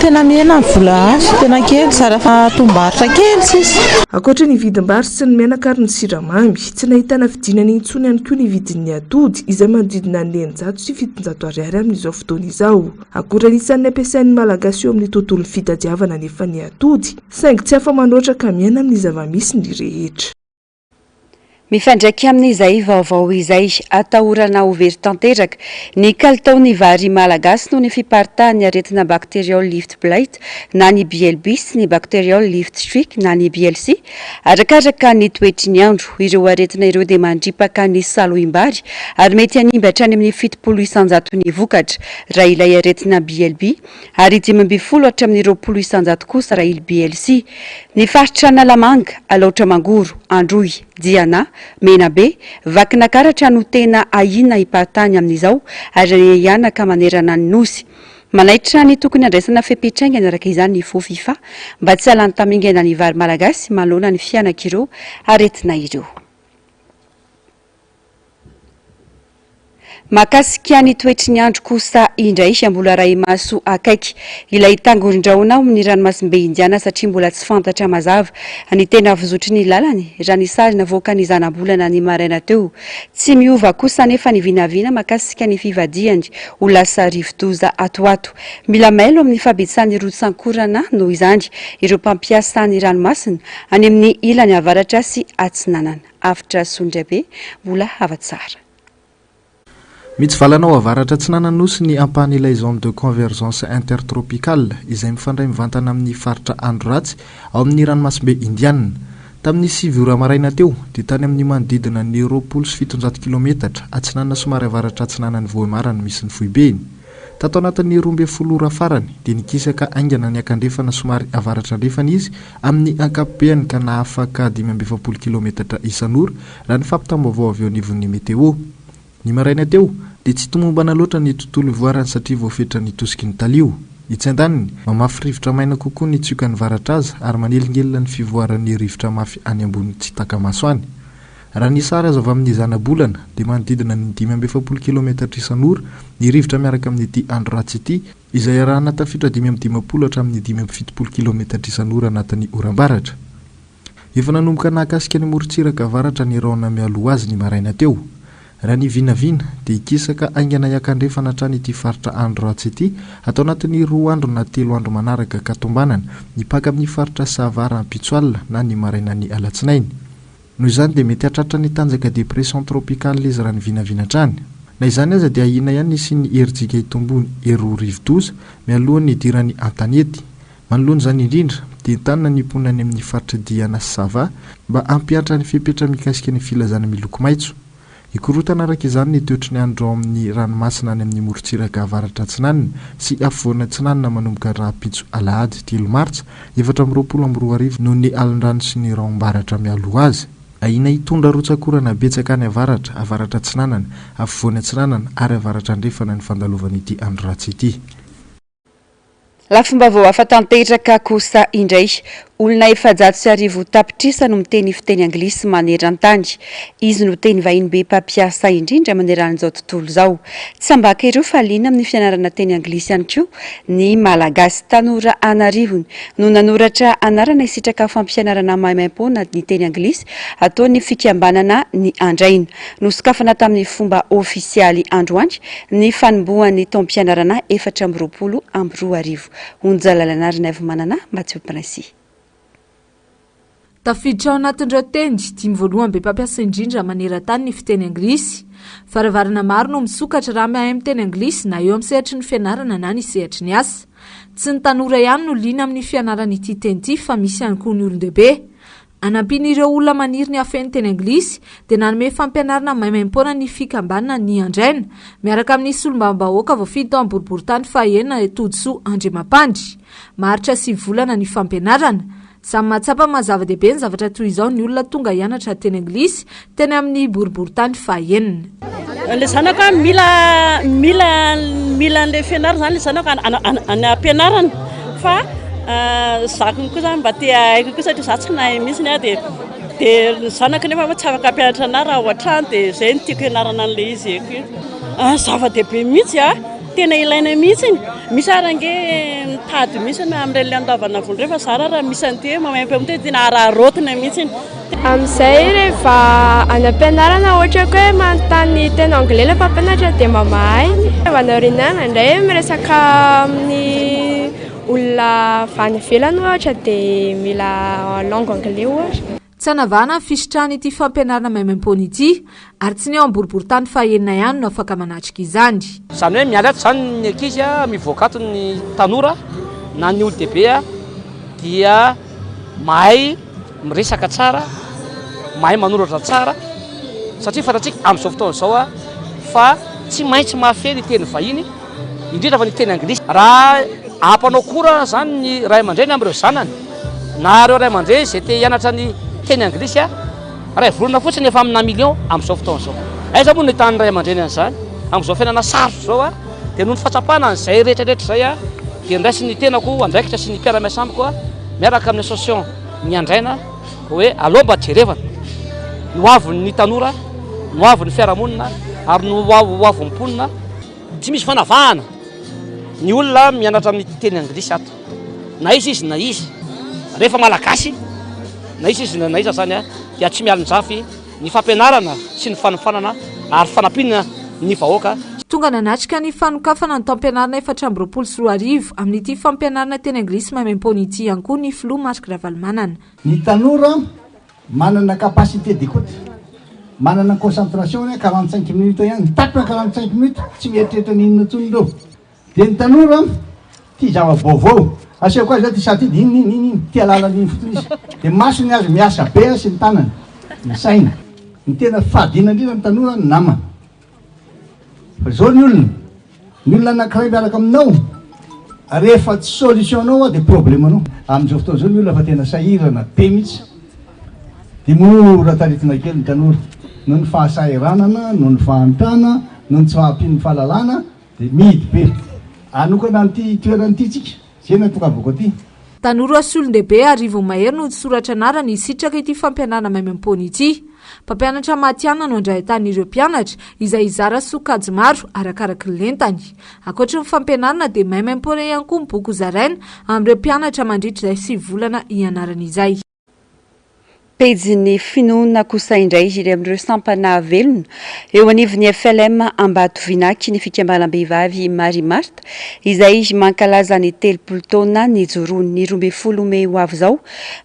Tena mihena ny vola azo, tena kely, zara fa tombom-barotra kely sisa. Ankoatra ny vidim-bary sy ny menaka ary ny siramamy, tsy nahitana fidinana intsony ihany koa ny vidin'ny atody, izay manodidina ny 600 ariary amin'izao fotoana izao. Akora anisan'ny ampiasain'ny Malagasy eo amin'ny tontolon'ny fitadiavana anefa ny atody, saingy tsy afa-manoatra ka miaina amin'ny zava-misy ny rehetra. Mifandraika amin'izay vaovao izay, atahorana ho very tanteraka ny kalitaon'ny vary malagasy noho ny fiparitahan'ny aretina Bacterial Leaf Blight na ny BLB sy ny Bacterial Leaf Streak na ny BLC. Arakaraka ny toetry ny andro, ireo aretina ireo dia mandripaka ny salohim-bary ary mety hanimba hatrany amin'ny 70 isan-jaton'ny vokatra raha ilay aretina BLB ary 15 hatramin'ny 20% kosa raha ily BLC. Ny faritra Analamanga, Alaotra Mangoro, Androy, Diana, Menabe, Vakinakaratra no tena ahiana hiparitahany amin'izao ary hihanaka manerana ny Nosy. Manaitra ny tokony handraisana fepetra haingana araka izany ny Fofifa mba tsy hahalany tamingana ny vary malagasy manoloana ny fihanak'ireo aretina ireo. Mahakasika ny toetry ny andro kosa indray, mbola arahi-maso akaiky ilay tangoron-drahona ao amin'ny ranomasimbe Indiana satria mbola tsy fantatra mazava ny tena fizotry ny lalany, raha ny sary navoakan'ny zanabolana ny maraina teo. Tsy miova kosa anefa ny vinavina mahakasika ny fivadihany ho lasa rivodoza ato ho ato. Mila mailo amin'ny fahabetsahan'ny rotsankorana noho izany ireo mpampiasa ny ranomasina any amin'ny ilany avaratra sy atsinanana. Avotra Sondrabe, mbola hava-tsara. Mitsivalana ao avaratra atsinanan'ny Nosy ny ampahan'ilay Zone de convergence intertropicale, izay mifandray mivantana amin'ny faritra andro ratsy ao amin'ny ranomasimbe Indiana. Tamin'ny 9 ora maraina teo, dia tany amin'ny manodidina ny 720 kilometatra atsinanana somary avaratra atsinanan'i Vohemar no misy ny foibeny. Tato anatin'ny 12 ora farany dia nikisaka haingana niakandrefana somary avaratra-andrefana izy amin'ny ankapobeany ka nahafaka 45 kilometatra isan'ora, raha ny fampitam-baovao avy eo anivon'ny Météo. Ny maraina teo, dia tsy tomombana loatra ny tontolo ivoarany satria voafetra ny tosiky ny talio. Etsy andaniny, mamafy rivotra maina kokoa ny tsiokan'ny varatra azy ary manelingelina ny fivoaran'ny rivotra mafy any ambony tsy taka-maso any. Raha ny sary azo avy amin'ny zanabolana dia manodidina ny 45 kilometatra isan'ora ny rivotra miaraka amin'ity andro ratsy ity, izay arahana tafiotra 55 hatramin'ny 75 kilometatra isan'ora anatin'ny oram-baratra. Efa nanomboka nahakasika ny morontsiraka avaratra ny rahona mialoha azy ny maraina teo. Raha ny vinavina, dia hikisaka haingana hiakandrefana hatrany ity faritra andro ratsy ity ato anatin'ny roa andro na telo andro manaraka ka tombanana hipaka amin'ny faritra Sava rahampitso alina na ny marainan'ny alatsinainy. Noho izany dia mety hahatratra ny tanjaka dépression tropicale izy raha ny vinavina hatrany. Na izany aza dia ahiana ihany ny hisian'ny herijika hitombony ireo rivodoza mialohan'ny hidirany an-tanety. Manoloana izany indrindra, dia entanina ny mponina any amin'ny faritra Diana sy Sava mba hampihatra ny fepetra mikasika ny filazana miloko maitso. Hikorontana araka izany ny toetry ny andro ao amin'ny ranomasina any amin'ny morontsiraka avaratra atsinanana sy afovoany atsinanana manomboka rahampitso alahady telo martsa 2024 noho ny alin-drano sy ny rahom-baratra mialoha azy. Ahiana hitondra rotsak'orana betsaka any avaratra, avaratra atsinanana, afovoany atsinanana ary avaratra andrefana ny fandalovan'ity andro ratsy ity. Lafim-baovao hafa tanteraka kosa indray. Olona 1400 tapitrisa no miteny fiteny anglisy maneran-tany. Izy no teny vahiny be mpampiasa indrindra maneran'izao tontolo izao. Tsy ambaka ireo fa liana amin'ny fianarana teny anglisy ihany koa ny Malagasy. Tanora an'arivony no nanoratra anarana hisitraka fampianarana maimaimpoana ny teny anglisy ataon'ny fikambanana Ny Andraina. Nosokafana tamin'ny fomba ofisialy androany ny fanombohan'ny taom-pianarana 2024. Onja Lalanarinaivmanana, Mathieu Princy. Tafiditra ao anatin'ireo teny dimy voalohany be mpampiasa indrindra maneran-tany ny fiteny anglisy. Varavarana maro no misokatra raha mahay miteny anglisy na eo amin'ny sehatry ny fianarana na ny sehatry ny asa. Tsy ny tanora ihany no liana amin'ny fianarana ity teny ity fa misy ihany koa ny olon-dehibe. Hanampiana ireo olona maniry ny hafeno teny anglisy dia nanome fampianarana maimaimpoana ny fikambanana Ny Andraina, miaraka amin'ny solombavambahoaka voafidy tao amin'ny boriborintany fahaenina Todisoa Andriamampandry. Maharitra sivy volana ny fampianarana. Samy mahatsapa ny maha zava-dehibe ny zavatra toy izao ny olona tonga hianatra teny anglisy teny amin'ny boriborintany fahaenina. Ilay zanako a, mila mila mila an'ilay fianarana izany ilay zanako any am-pianarana fa za koa zany mba te hahay kokoa satria za tsy nahay mihitsy aho dia dia ny zanako nefa moa tsy afaka hampianatra anah raha ao an-trano dia izay no tiako hianarana an'ilay izy eko io. Zava-dehibe mihitsy a, tena ilaina mihitsy, misy ary ange mitady mihitsy amin'ireny le andoavana vola ireny fa zara raha misy an'ity hoe maimaim-poana ity tena araraotina mihitsy. Amin'izay rehefa any am-pianarana ohatra koa hoe manontany teny anglais ilay mpampianatra dia mba mahay. Rehefa any aoriana any indray miresaka amin'ny olona avy any ivelany ohatra dia mila langue anglais ohatra. Tsy hanavahana ny fisitrahana ity fampianarana maimaimpoana ity ary tsy ny ao amin'ny boriborintany fahaenina ihany no afaka manatrika izany. Izany hoe miala ato izany ny ankizy, mivoaka ato ny tanora na ny olon-dehibe dia mahay miresaka tsara, mahay manoratra tsara satria fantatsika amin'izao fotoana izao fa tsy maintsy mahafehy ny teny vahiny indrindra fa ny teny anglisy. Raha hampanao cours izany ny ray aman-dreny amin'ireo zanany na ireo ray aman-dreny izay te hianatra ny teny anglisy, iray volana fotsiny efa amina million amin'izao fotoana izao. Aiza moa no ahitan'ny ray aman-dreny an'izany amin'izao fiainana sarotra izao? Dia noho ny fahatsapana an'izay rehetra rehetra izay dia niraisin'ny tenako andraikitra sy ny mpiara-miasa amiko miaraka amin'ny association Ny Andraina hoe aleo mba jerevana ny ho avin'ny tanora, ny ho avin'ny fiarahamonina ary ny ho avin'ny mponina. Tsy misy fanavahana ny olona mianatra amin'ny teny anglisy ato, na iza izy na iza, rehefa Malagasy na iza izy na iza izany dia tsy mialon-jafy ny fampianarana sy ny fanofanana ary fanampiana ny vahoaka. Tonga nanatrika ny fanokafana ny taom-pianarana 2024 amin'ity fampianarana teny anglisy maimaimpoana ity ihany koa ny filoha Marc Ravalomanana. Ny tanora manana capacité d'écoute, manana concentration hoe 45 minutes ihany, tapitra 45 minutes tsy mieritreritra n'inona intsony ireo. Dia ny tanora tia zava-baovao, asehoko azy zao ty sary ty dia iny iny iny iny, tia lalana iny fotsiny izy. Dia masony azy miasa be sy ny tanany, ny sainy. Ny tena fadiana indrindra ny tanora ny namana. Fa zao ny olona, ny olona anankiray miaraka aminao, rehefa tsy solution-nao dia problème-nao. Amin'izao fotoana izao ny olona fa tena sahirana be mihitsy. Dia mora taritina kely ny tanora, noho ny fahasahiranana, noho ny fahantrana, noho ny tsy fahampian'ny fahalalana. Dia mihidy be. Hanokana an'ity toerana ity tsika. Izay no ahatongavako aty. Tanora sy olon-dehibe arivony mahery no nisoratra anarana hisitraka ity fampianarana maimaimpoana ity. Mpampianatra matihanina no handray an-tan'ireo mpianatra, izay hizara sokajy maro arakaraky ny lentany. Ankoatry ny fampianarana dia maimaimpoana ihany koa ny boky hozaraina amin'ireo mpianatra mandritra izay sivy volana hianarana izay. Pejin'ny finoana kosa indray iry amin'ireo sampana velona eo anivon'ny FLM Ambatovinaky ny fikambanam-behivavy Marie Marthe izay mankalaza ny 30 taona nijoroany. Ny 12 mey ho avy izao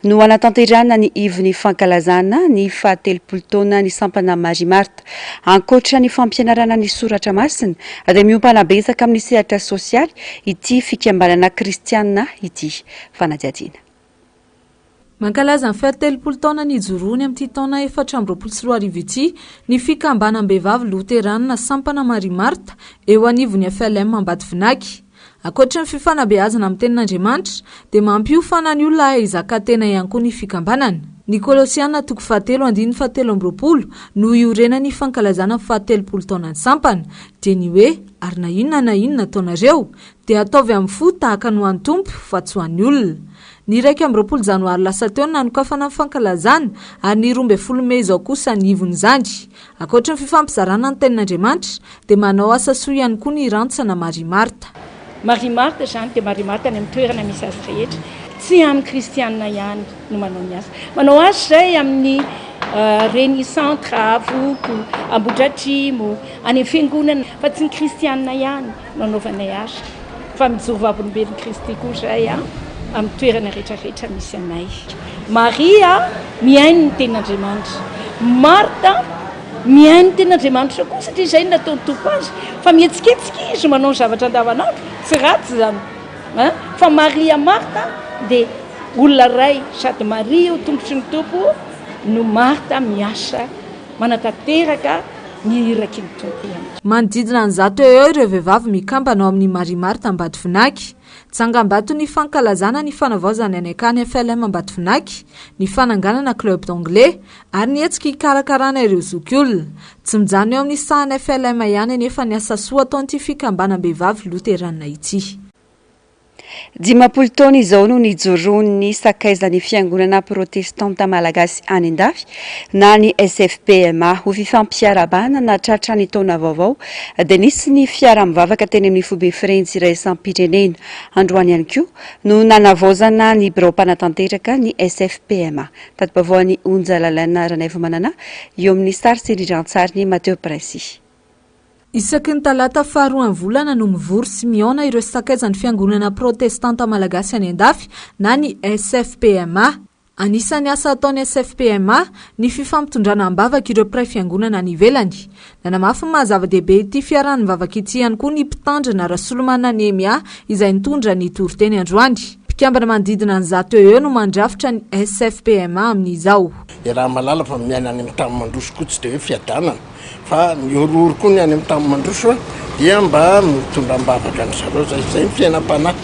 no hanatanterahana ny ivon'ny fankalazana ny faha 30 taona ny sampana Marie Marthe. Ankoatra ny fampianarana ny soratra masina dia miompana betsaka amin'ny sehatra sosialy ity fikambanana kristiana ity. Fanadihadiana. Mankalaza ny fahatelopolo taona nijoroany amin'ity taona 2024 ity ny fikambanam-behivavy loteranina sampana Marie Marthe eo anivon'ny FLM Ambatovinaky. Ankoatry ny fifanabeazana amin'ny tenin'Andriamanitra dia mampiofana ny olona hahay hizaka tena ihany koa ny fikambanana. Ny Kolosiana toko fahatelo andininy fahatelo amby 20 no iorenan'ny fankalazana ny fahatelopolo taonan'ny sampana, dia ny hoe ary na inona na inona ataonareo dia ataovy amin'ny fo tahaka ny ho an'ny Tompo fa tsy ho an'ny olona. Ny 21 janoary lasa teo no nanokafana ny fankalazana ary ny 12 mey izao kosa ny ivon'izany. Ankoatry ny fifampizarana ny tenin'Andriamanitra dia manao asa soa ihany koa ny rantsana Marie Marthe. Marie Marthe izany dia Marie Marthe any amin'ny toerana misy azy rehetra. Tsy amin'ny kristianina ihany no manao ny asa. Manao asa izay amin'ny reny centre Avoko, Ambohidratrimo, any amin'ny fiangonana fa tsy ny kristianina ihany. no anaovanay asa fa mijoro vavolombelon'i Kristy koa izahay amin'ny toerana rehetra rehetra misy anay. Maria mihaino ny tenin'Andriamanitra. Marta mihaino ny tenin'Andriamanitra koa satria izay no nataon'ny Tompo azy fa mihetsiketsika izy manao ny zavatra andavanandro, tsy ratsy izany an! Fa Maria Marta dia olona iray sady Maria eo tongotry ny Tompo no Marta miasa manatanteraka ny iraky ny Tompo ihany koa. Manodidina ny 100 eo eo ireo vehivavy mikambana ao amin'ny Marie Marthe Ambatofinanky. Tsangambato ny fankalazana ny fanavaozana ny akany FLM Ambatofinanky, ny fananganana Club d'anglais ary ny hetsika hikarakarana ireo zokiolona. Tsy mijanona eo amin'ny sahan'ny FLM ihany anefa ny asa soa ataon'ity fikambanam-behivavy loteranina ity. 50 taona izao no nijoroan'ny Sakaizan'ny Fiangonana Protestanta Malagasy any Andafy na ny SFPMA. Ho fifampiarahabana nahatratra ny taona vaovao dia nisy ny fiaraha-mivavaka teny amin'ny foibe Frenjy iraisam-pirenena. Androany ihany koa no nanavaozana ny birao mpanatanteraka ny SFPMA. Tati-baovao an'i Onja Lalaina Ranaivomanana eo amin'ny sary sy rindran-tsarin'i Mateo Princi. Isaky ny talata faharoan'ny volana no mivory sy mihaona ireo sakaizan'ny Fiangonana Protestanta Malagasy any Andafy na ny SFPMA. Anisan'ny asa ataon'ny SFPMA ny fifampitondrana am-bavaka ireo mpiray fiangonana any ivelany. Nanamafy ny maha zava-dehibe ity fiaraha-mivavaka ity ihany koa ny mpitandrina Rasolomanana Nehemia izay nitondra ny toriteny androany. Mpikambana manodidina ny 100 eo eo no mandrafitra ny SFPMA amin'izao. Iaraha-mahalala fa miaina any amin'ny tany mandroso koa tsy dia hoe fiadanana. Fa mihorohoro koa ny any amin'ny tany mandroso dia mba mitondra am-bavaka an-dry zareo zay. Zay ny fiainam-panahy.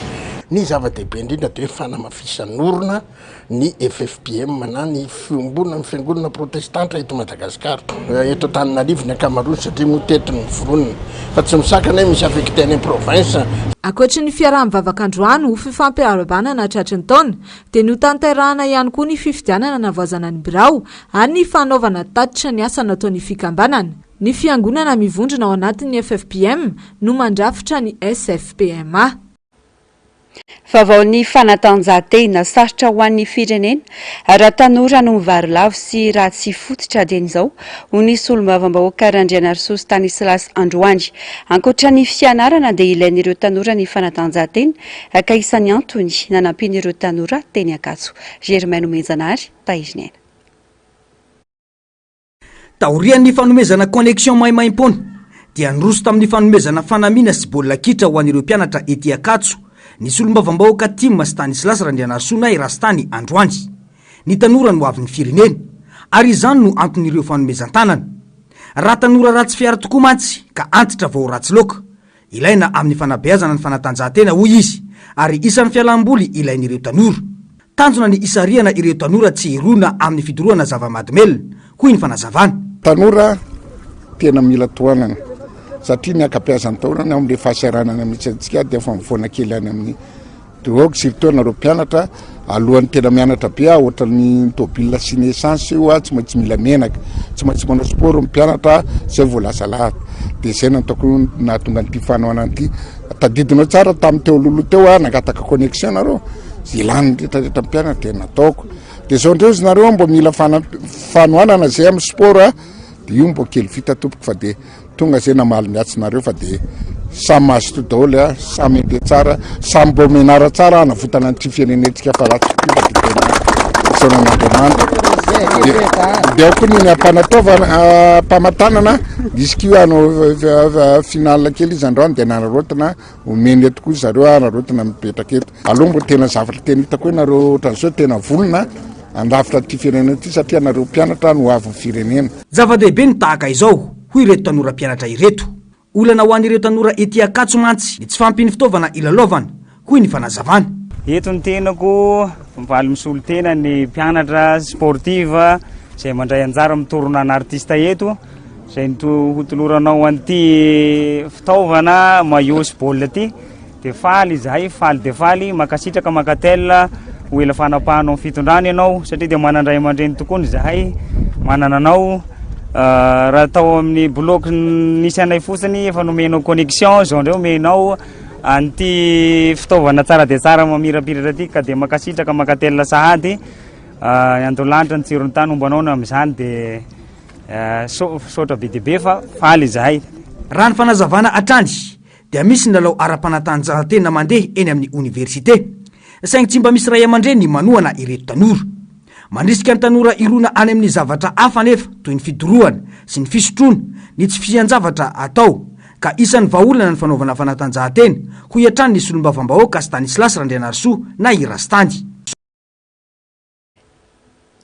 Ny zava-dehibe indrindra dia hoe fanamafisan'orina ny FFPM na ny Fiombonan'ny Fiangonana Protestanta eto Madagasikara. Eto Antananarivo ny ankamaroany satria moa teto no noforonina. Fa tsy misakana hoe misy affecté any am-province. Ankoatry ny fiaraha-mivavaka androany ho fifampiarahabana nahatratry ny taona dia notanterahana ihany koa ny fifidianana navaozana ny birao ary ny fanaovana tatitra ny asa nataon'ny fikambanana. Ny fiangonana mivondrona ao anatin'ny FFPM no mandrafitra ny SFPMA. Vaovaon'ny fanatanjahantena, sarotra ho an'ny firenena raha tanora no mivarilavo sy ratsy fototra dieny izao, hoy ny solombavambahoaka Randrianarisoa Stanislas androany. Ankoatra ny fianarana dia ilain'ireo tanora ny fanatanjahantena ka isan'ny antony nanampian'ireo tanora teny Ankatso. Germain Nomenjanahary, Tahiriniaina. Taorian'ny fanomezana connexion maimaimpoana dia niroso tamin'ny fanomezana fanamiana sy baolina kitra ho an'ireo mpianatra ety Ankatso ny solombavambahoaka tim Stanislas Randrianarisoa na i Rastany androany. Ny tanora no hoavin'ny firenena ary izany no anton'ireo fanomezan-tanana. Raha tanora ratsy fiara tokoa mantsy ka antitra vao ratsy laoka Ilaina amin'ny fanabeazana ny fanatanjahantena, hoy izy, ary isan'ny fialamboly ilain'ireo tanora. Tanjona ny hisarihana ireo tanora tsy hirona amin'ny fidorohana zava-mahadomelina, hoy ny fanazavana. Tanora tena mila tohanana satria ny ankabeazan'ny taonany ao amin'ilay fahasahiranana misy antsika dia efa mivoana kely any amin'ny Drogue surtout anareo mpianatra alohan'ny tena mianatra be ah, ohatran'ny tôbila sy ny essence io ah, tsy maintsy mila menaka, tsy maintsy manao sport ny mpianatra zay vao lasa lahatra, de zay no ataoko nahatonga an'ity fanohanana ity, tadidinao tsara tamin'ny teo alohaloha teo ah, nangataka connexion nareo, zay lany retraretra mpianatra de nataoko. Dia zao ndray ozy nareo mbo mila fanohanana zay amin'ny sport a, dia io mbo kely vita tompoko fa dia tonga zay namaly ny atsinareo fa dia samy mazotoa daholo a, samy andeha tsara, samy mbo mianara tsara hanavotana an'ity firenentsika fa ratsy ity fa dia tena isaorana an'Andriamanitra. Dia dia ao koa ny ampanataovana ampamantanana izy koa hanao finale kely izy androany dia nanaraotina Omeny eto koa zareo araraotina mipetraka eto. Aleo mbo tena zavatra tena hitako hoe nareo ohatran'izao tena vonona handrafitra ity firenena ity satria nareo mpianatra no hoavin'ny firenena. Zava-dehibe ny tahaka izao, hoy ireto tanora mpianatra ireto. Olana ho an'ireo tanora ety Ankatso mantsy ny tsy fahampian'ny fitaovana hilalaovana, hoy ny fanazavana. Eto ny tenako, mivaly misolo tena ny mpianatra sportive izay mandray anjara amin'ny tournoi artiste eto. Izay ho toloranao an'ity fitaovana maillot sy baolina ity dia faly izahay, faly dia faly, mankasitraka Mankatel ho ela fanapahanao ny fitondrana ianao satria dia manan-dray aman-dreny tokoa izahay manana anao. Ah, raha tao amin'ny bloc nisy anay fotsiny efa nomenao connexion, izao indray omenao an'ity fitaovana tsara dia tsara mamirapiratra ity ka dia mankasitraka Mankatel sahady. Ah, ny andolanitra ny tsiron'ny tany homba anao amin'izany dia Misaotra be dia be fa faly izahay. Raha ny fanazavana hatrany dia misy ny lalao ara-panatanjahantena mandeha eny amin'ny oniversite. Saingy tsy mba misy ray aman-dreny manohana ireto tanora. Mandrisika ny tanora hirona any amin'ny zavatra hafa anefa toy ny fidorohana sy ny fisotroana, ny tsy fisian-javatra atao. Ka isan'ny vahaolana ny fanaovana fanatanjahantena, hoy hatrany ny solombavambahoaka Stanislas Randrianarisoa na i Rastany.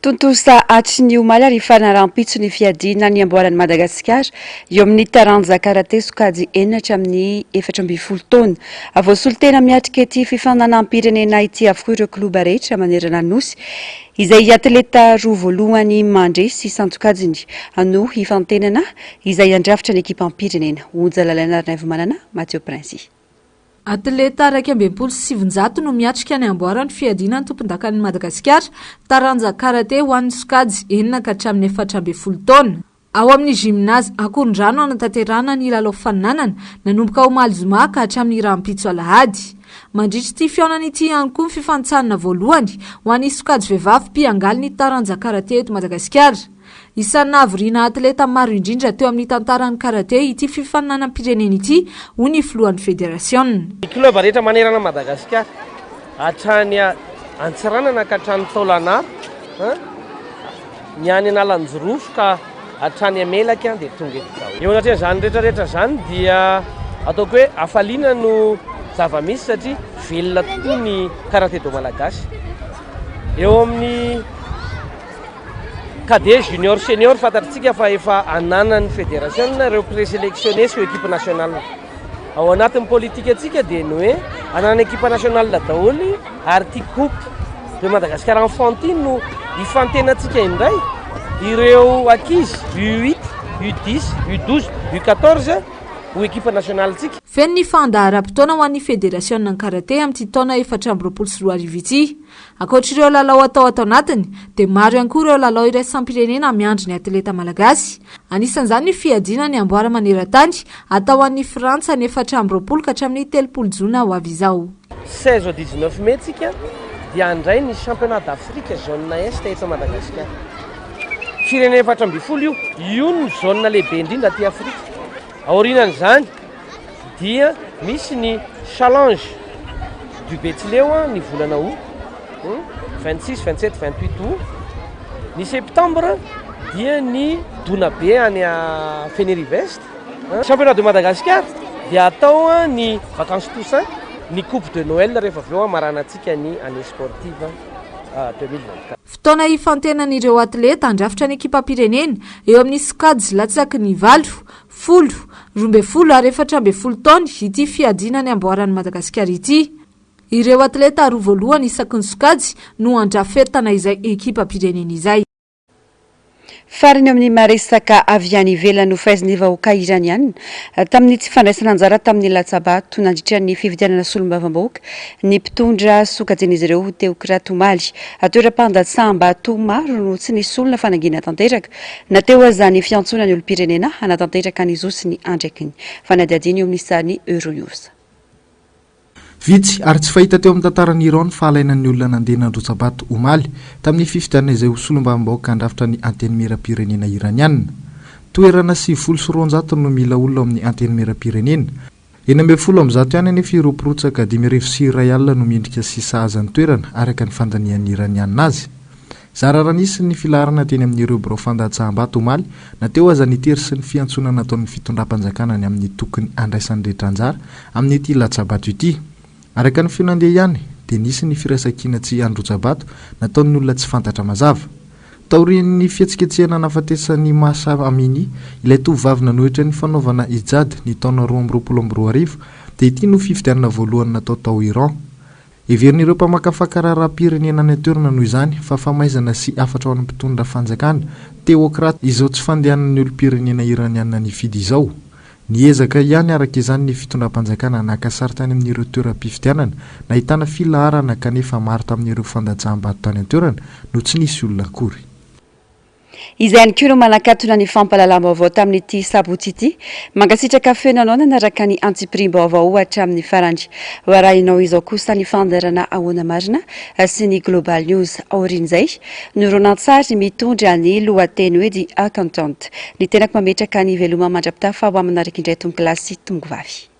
Tontosa hatry ny omaly ary hifanarampitso ny fiadiana ny amboaran'i Madagasikara eo amin'ny taranja karate sokajy enina hatramin'ny 14 taona. Voasolo tena miatrika ity fifaninanam-pirenena ity avokoa ireo klioba rehetra manerana ny Nosy, izay atleta roa voalohany mandresy isan-tsokajiny no hifantenana izay handrafitra ny ekipam-pirenena. Onja Lalaina Ranaivomanana, Mathieu Princy. Atleta 961 no miatrika ny amboaran'ny fiadiana ny tompondakan'i Madagasikara, taranja karate ho an'ny sokajy enina ka hatramin'ny 14 taona. Ao amin'ny Gymnase Ankorondrano hanatanterahana ny lalao faninanana, nanomboka omaly zoma ka hatramin'ny rahampitso alahady. Mandritra ity fihaonana ity ihany koa ny fifanintsanana voalohany ho an'ny sokajy vehivavy mpiangaly ny taranja karate eto Madagasikara. Isan'ny nahavoriana atleta maro indrindra teo amin'ny tantaran'ny karate ity fifaninanam-pirenena ity, hoy ny filohan'ny federasiona. Ny club rehetra manerana an'i Madagasikara, hatrany Antsiranana ka hatrany Taolagnaro, ny any Analanjirofo ka hatrany Melaky dia tonga eto daholo. Eo anatrehan'izany rehetra rehetra izany dia ataoko hoe hafaliana no zava-misy satria velona tokoa ny karate do malagasy. Eo amin'ny Cadet, junior, senior fantatritsika fa efa ananan'ny federasiona ireo présélectionné sy équipe nationale. Ao anatin'ny politikantsika dia ny hoe ananana équipe nationale daholo ary ity coupe de Madagascar enfant ity no hifantenantsika indray ireo ankizy U8, U10, U12, U14 ho équipe nationale-tsika. Feno ny fandaharam-potoana ho an'ny federasionan'ny karate amin'ity taona 2024 ity. Ankoatr'ireo lalao atao ato anatiny dia maro ihany koa ireo lalao iraisam-pirenena miandry ny atleta malagasy. Anisan'izany ny fiadiana ny amboara maneran-tany atao any Frantsa ny 24 ka hatramin'ny 30 jona ho avy izao. 16 au 19 mai tsika dia handray ny championnat d'Afrique zone Est eto Madagasikara. Firenena 14 io, io no zone lehibe indrindra aty Afrika. Aorianan'izany dia misy ny challenge du Betsileo ny volana août, 26, 27, 28 août. Ny septembre dia ny dona be any Fenerive Est. Championnat de Madagascar dia atao ny vacances Toussaint, ny coupe de Noël rehefa avy eo hamaranantsika ny année sportive 2024. Fotoana hifantenan'ireo atleta handrafitra ny ekipam-pirenena eo amin'ny sokajy latsaky ny valo, folo, 12 ary 14 taona ity fiadiana ny amboaran'i Madagasikara ity. Ireo atleta roa voalohany isaky ny sokajy no handrafetana izay ekipam-pirenena izay. Farany eo amin'ny maha-resaka avy any ivelany nofaizin'ny vahoaka Iraniana tamin'ny tsy fandraisana anjara tamin'ny latsa-bato nandritra ny fifidianana solombavambahoaka ny mpitondra sokajian'izy ireo ho teokraty omaly. Toeram-pandatsaham-bato maro no tsy nisy olona fanangina tanteraka na teo aza ny fiantsoana ny olom-pirenena hanatanteraka ny zo sy ny andraikiny. Fanadihadiana eo amin'ny sarin'ny Euronews. Vitsy ary tsy fahita teo amin'ny tantaran'i Iran ny fahalainan'ny olona nandeha nandrotsa-bato omaly tamin'ny fifidianana izay ho solombavambahoaka handrafitra ny Antenimierampirenena Iraniana. Toerana 290 no mila olona ao amin'ny Antenimierampirenena. 116 ihany anefa ireo mpirotsaka, 105 no mendrika sy sahaza ny toerana, araka ny fandanihan'ny Iraniana azy. Zara raha nisy ny filaharana teny amin'ireo birao fandatsaham-bato omaly, na teo aza ny tery sy ny fiantsoana nataon'ny fitondram-panjakana ny amin'ny tokony handraisan'ny rehetra anjara amin'ity latsa-bato ity. Araka ny feo nandeha ihany, dia nisy ny firaisankina tsy handrotsa-bato nataon'ny olona tsy fantatra mazava. Taorian'ny fihetsiketsehana nahafatesan'i Mahsa Amini, ilay tovovavy nanohitra ny fanaovana hijad ny taona 2022, dia ity no fifidianana voalohany natao tao Iran. Heverin'ireo mpamakafaka raharaham-pirenena any an-toerana noho izany fa famaizana sy hafatra ho an'ny mpitondra fanjakana, teokrata, izao tsy fandehanan'ny olom-pirenena iraniana nifidy izao. Niezaka ihany araka izany ny fitondram-panjakana naka sary tany amin'ireo toeram-pifidianana nahitana filaharana kanefa maro tamin'ireo fandatsaham-bato tany an-toerana no tsy nisy olona akory. Izay ihany koa no manakatona ny fampahalalam-baovao tamin'ity sabotsy ity. Mankasitraka feno anao nanaraka ny antsipiriam-baovao hatramin'ny farany. Ho arahinao izao kosa ny fandaharana Ahoana Marina sy ny Global News. Aorian'izay, ny horonantsary mitondra ny lohateny hoe The Accountant. Ny tenako mametraka ny veloma mandra-pitafa ho amin'ny manaraka indray tompokolahy sy tompokovavy.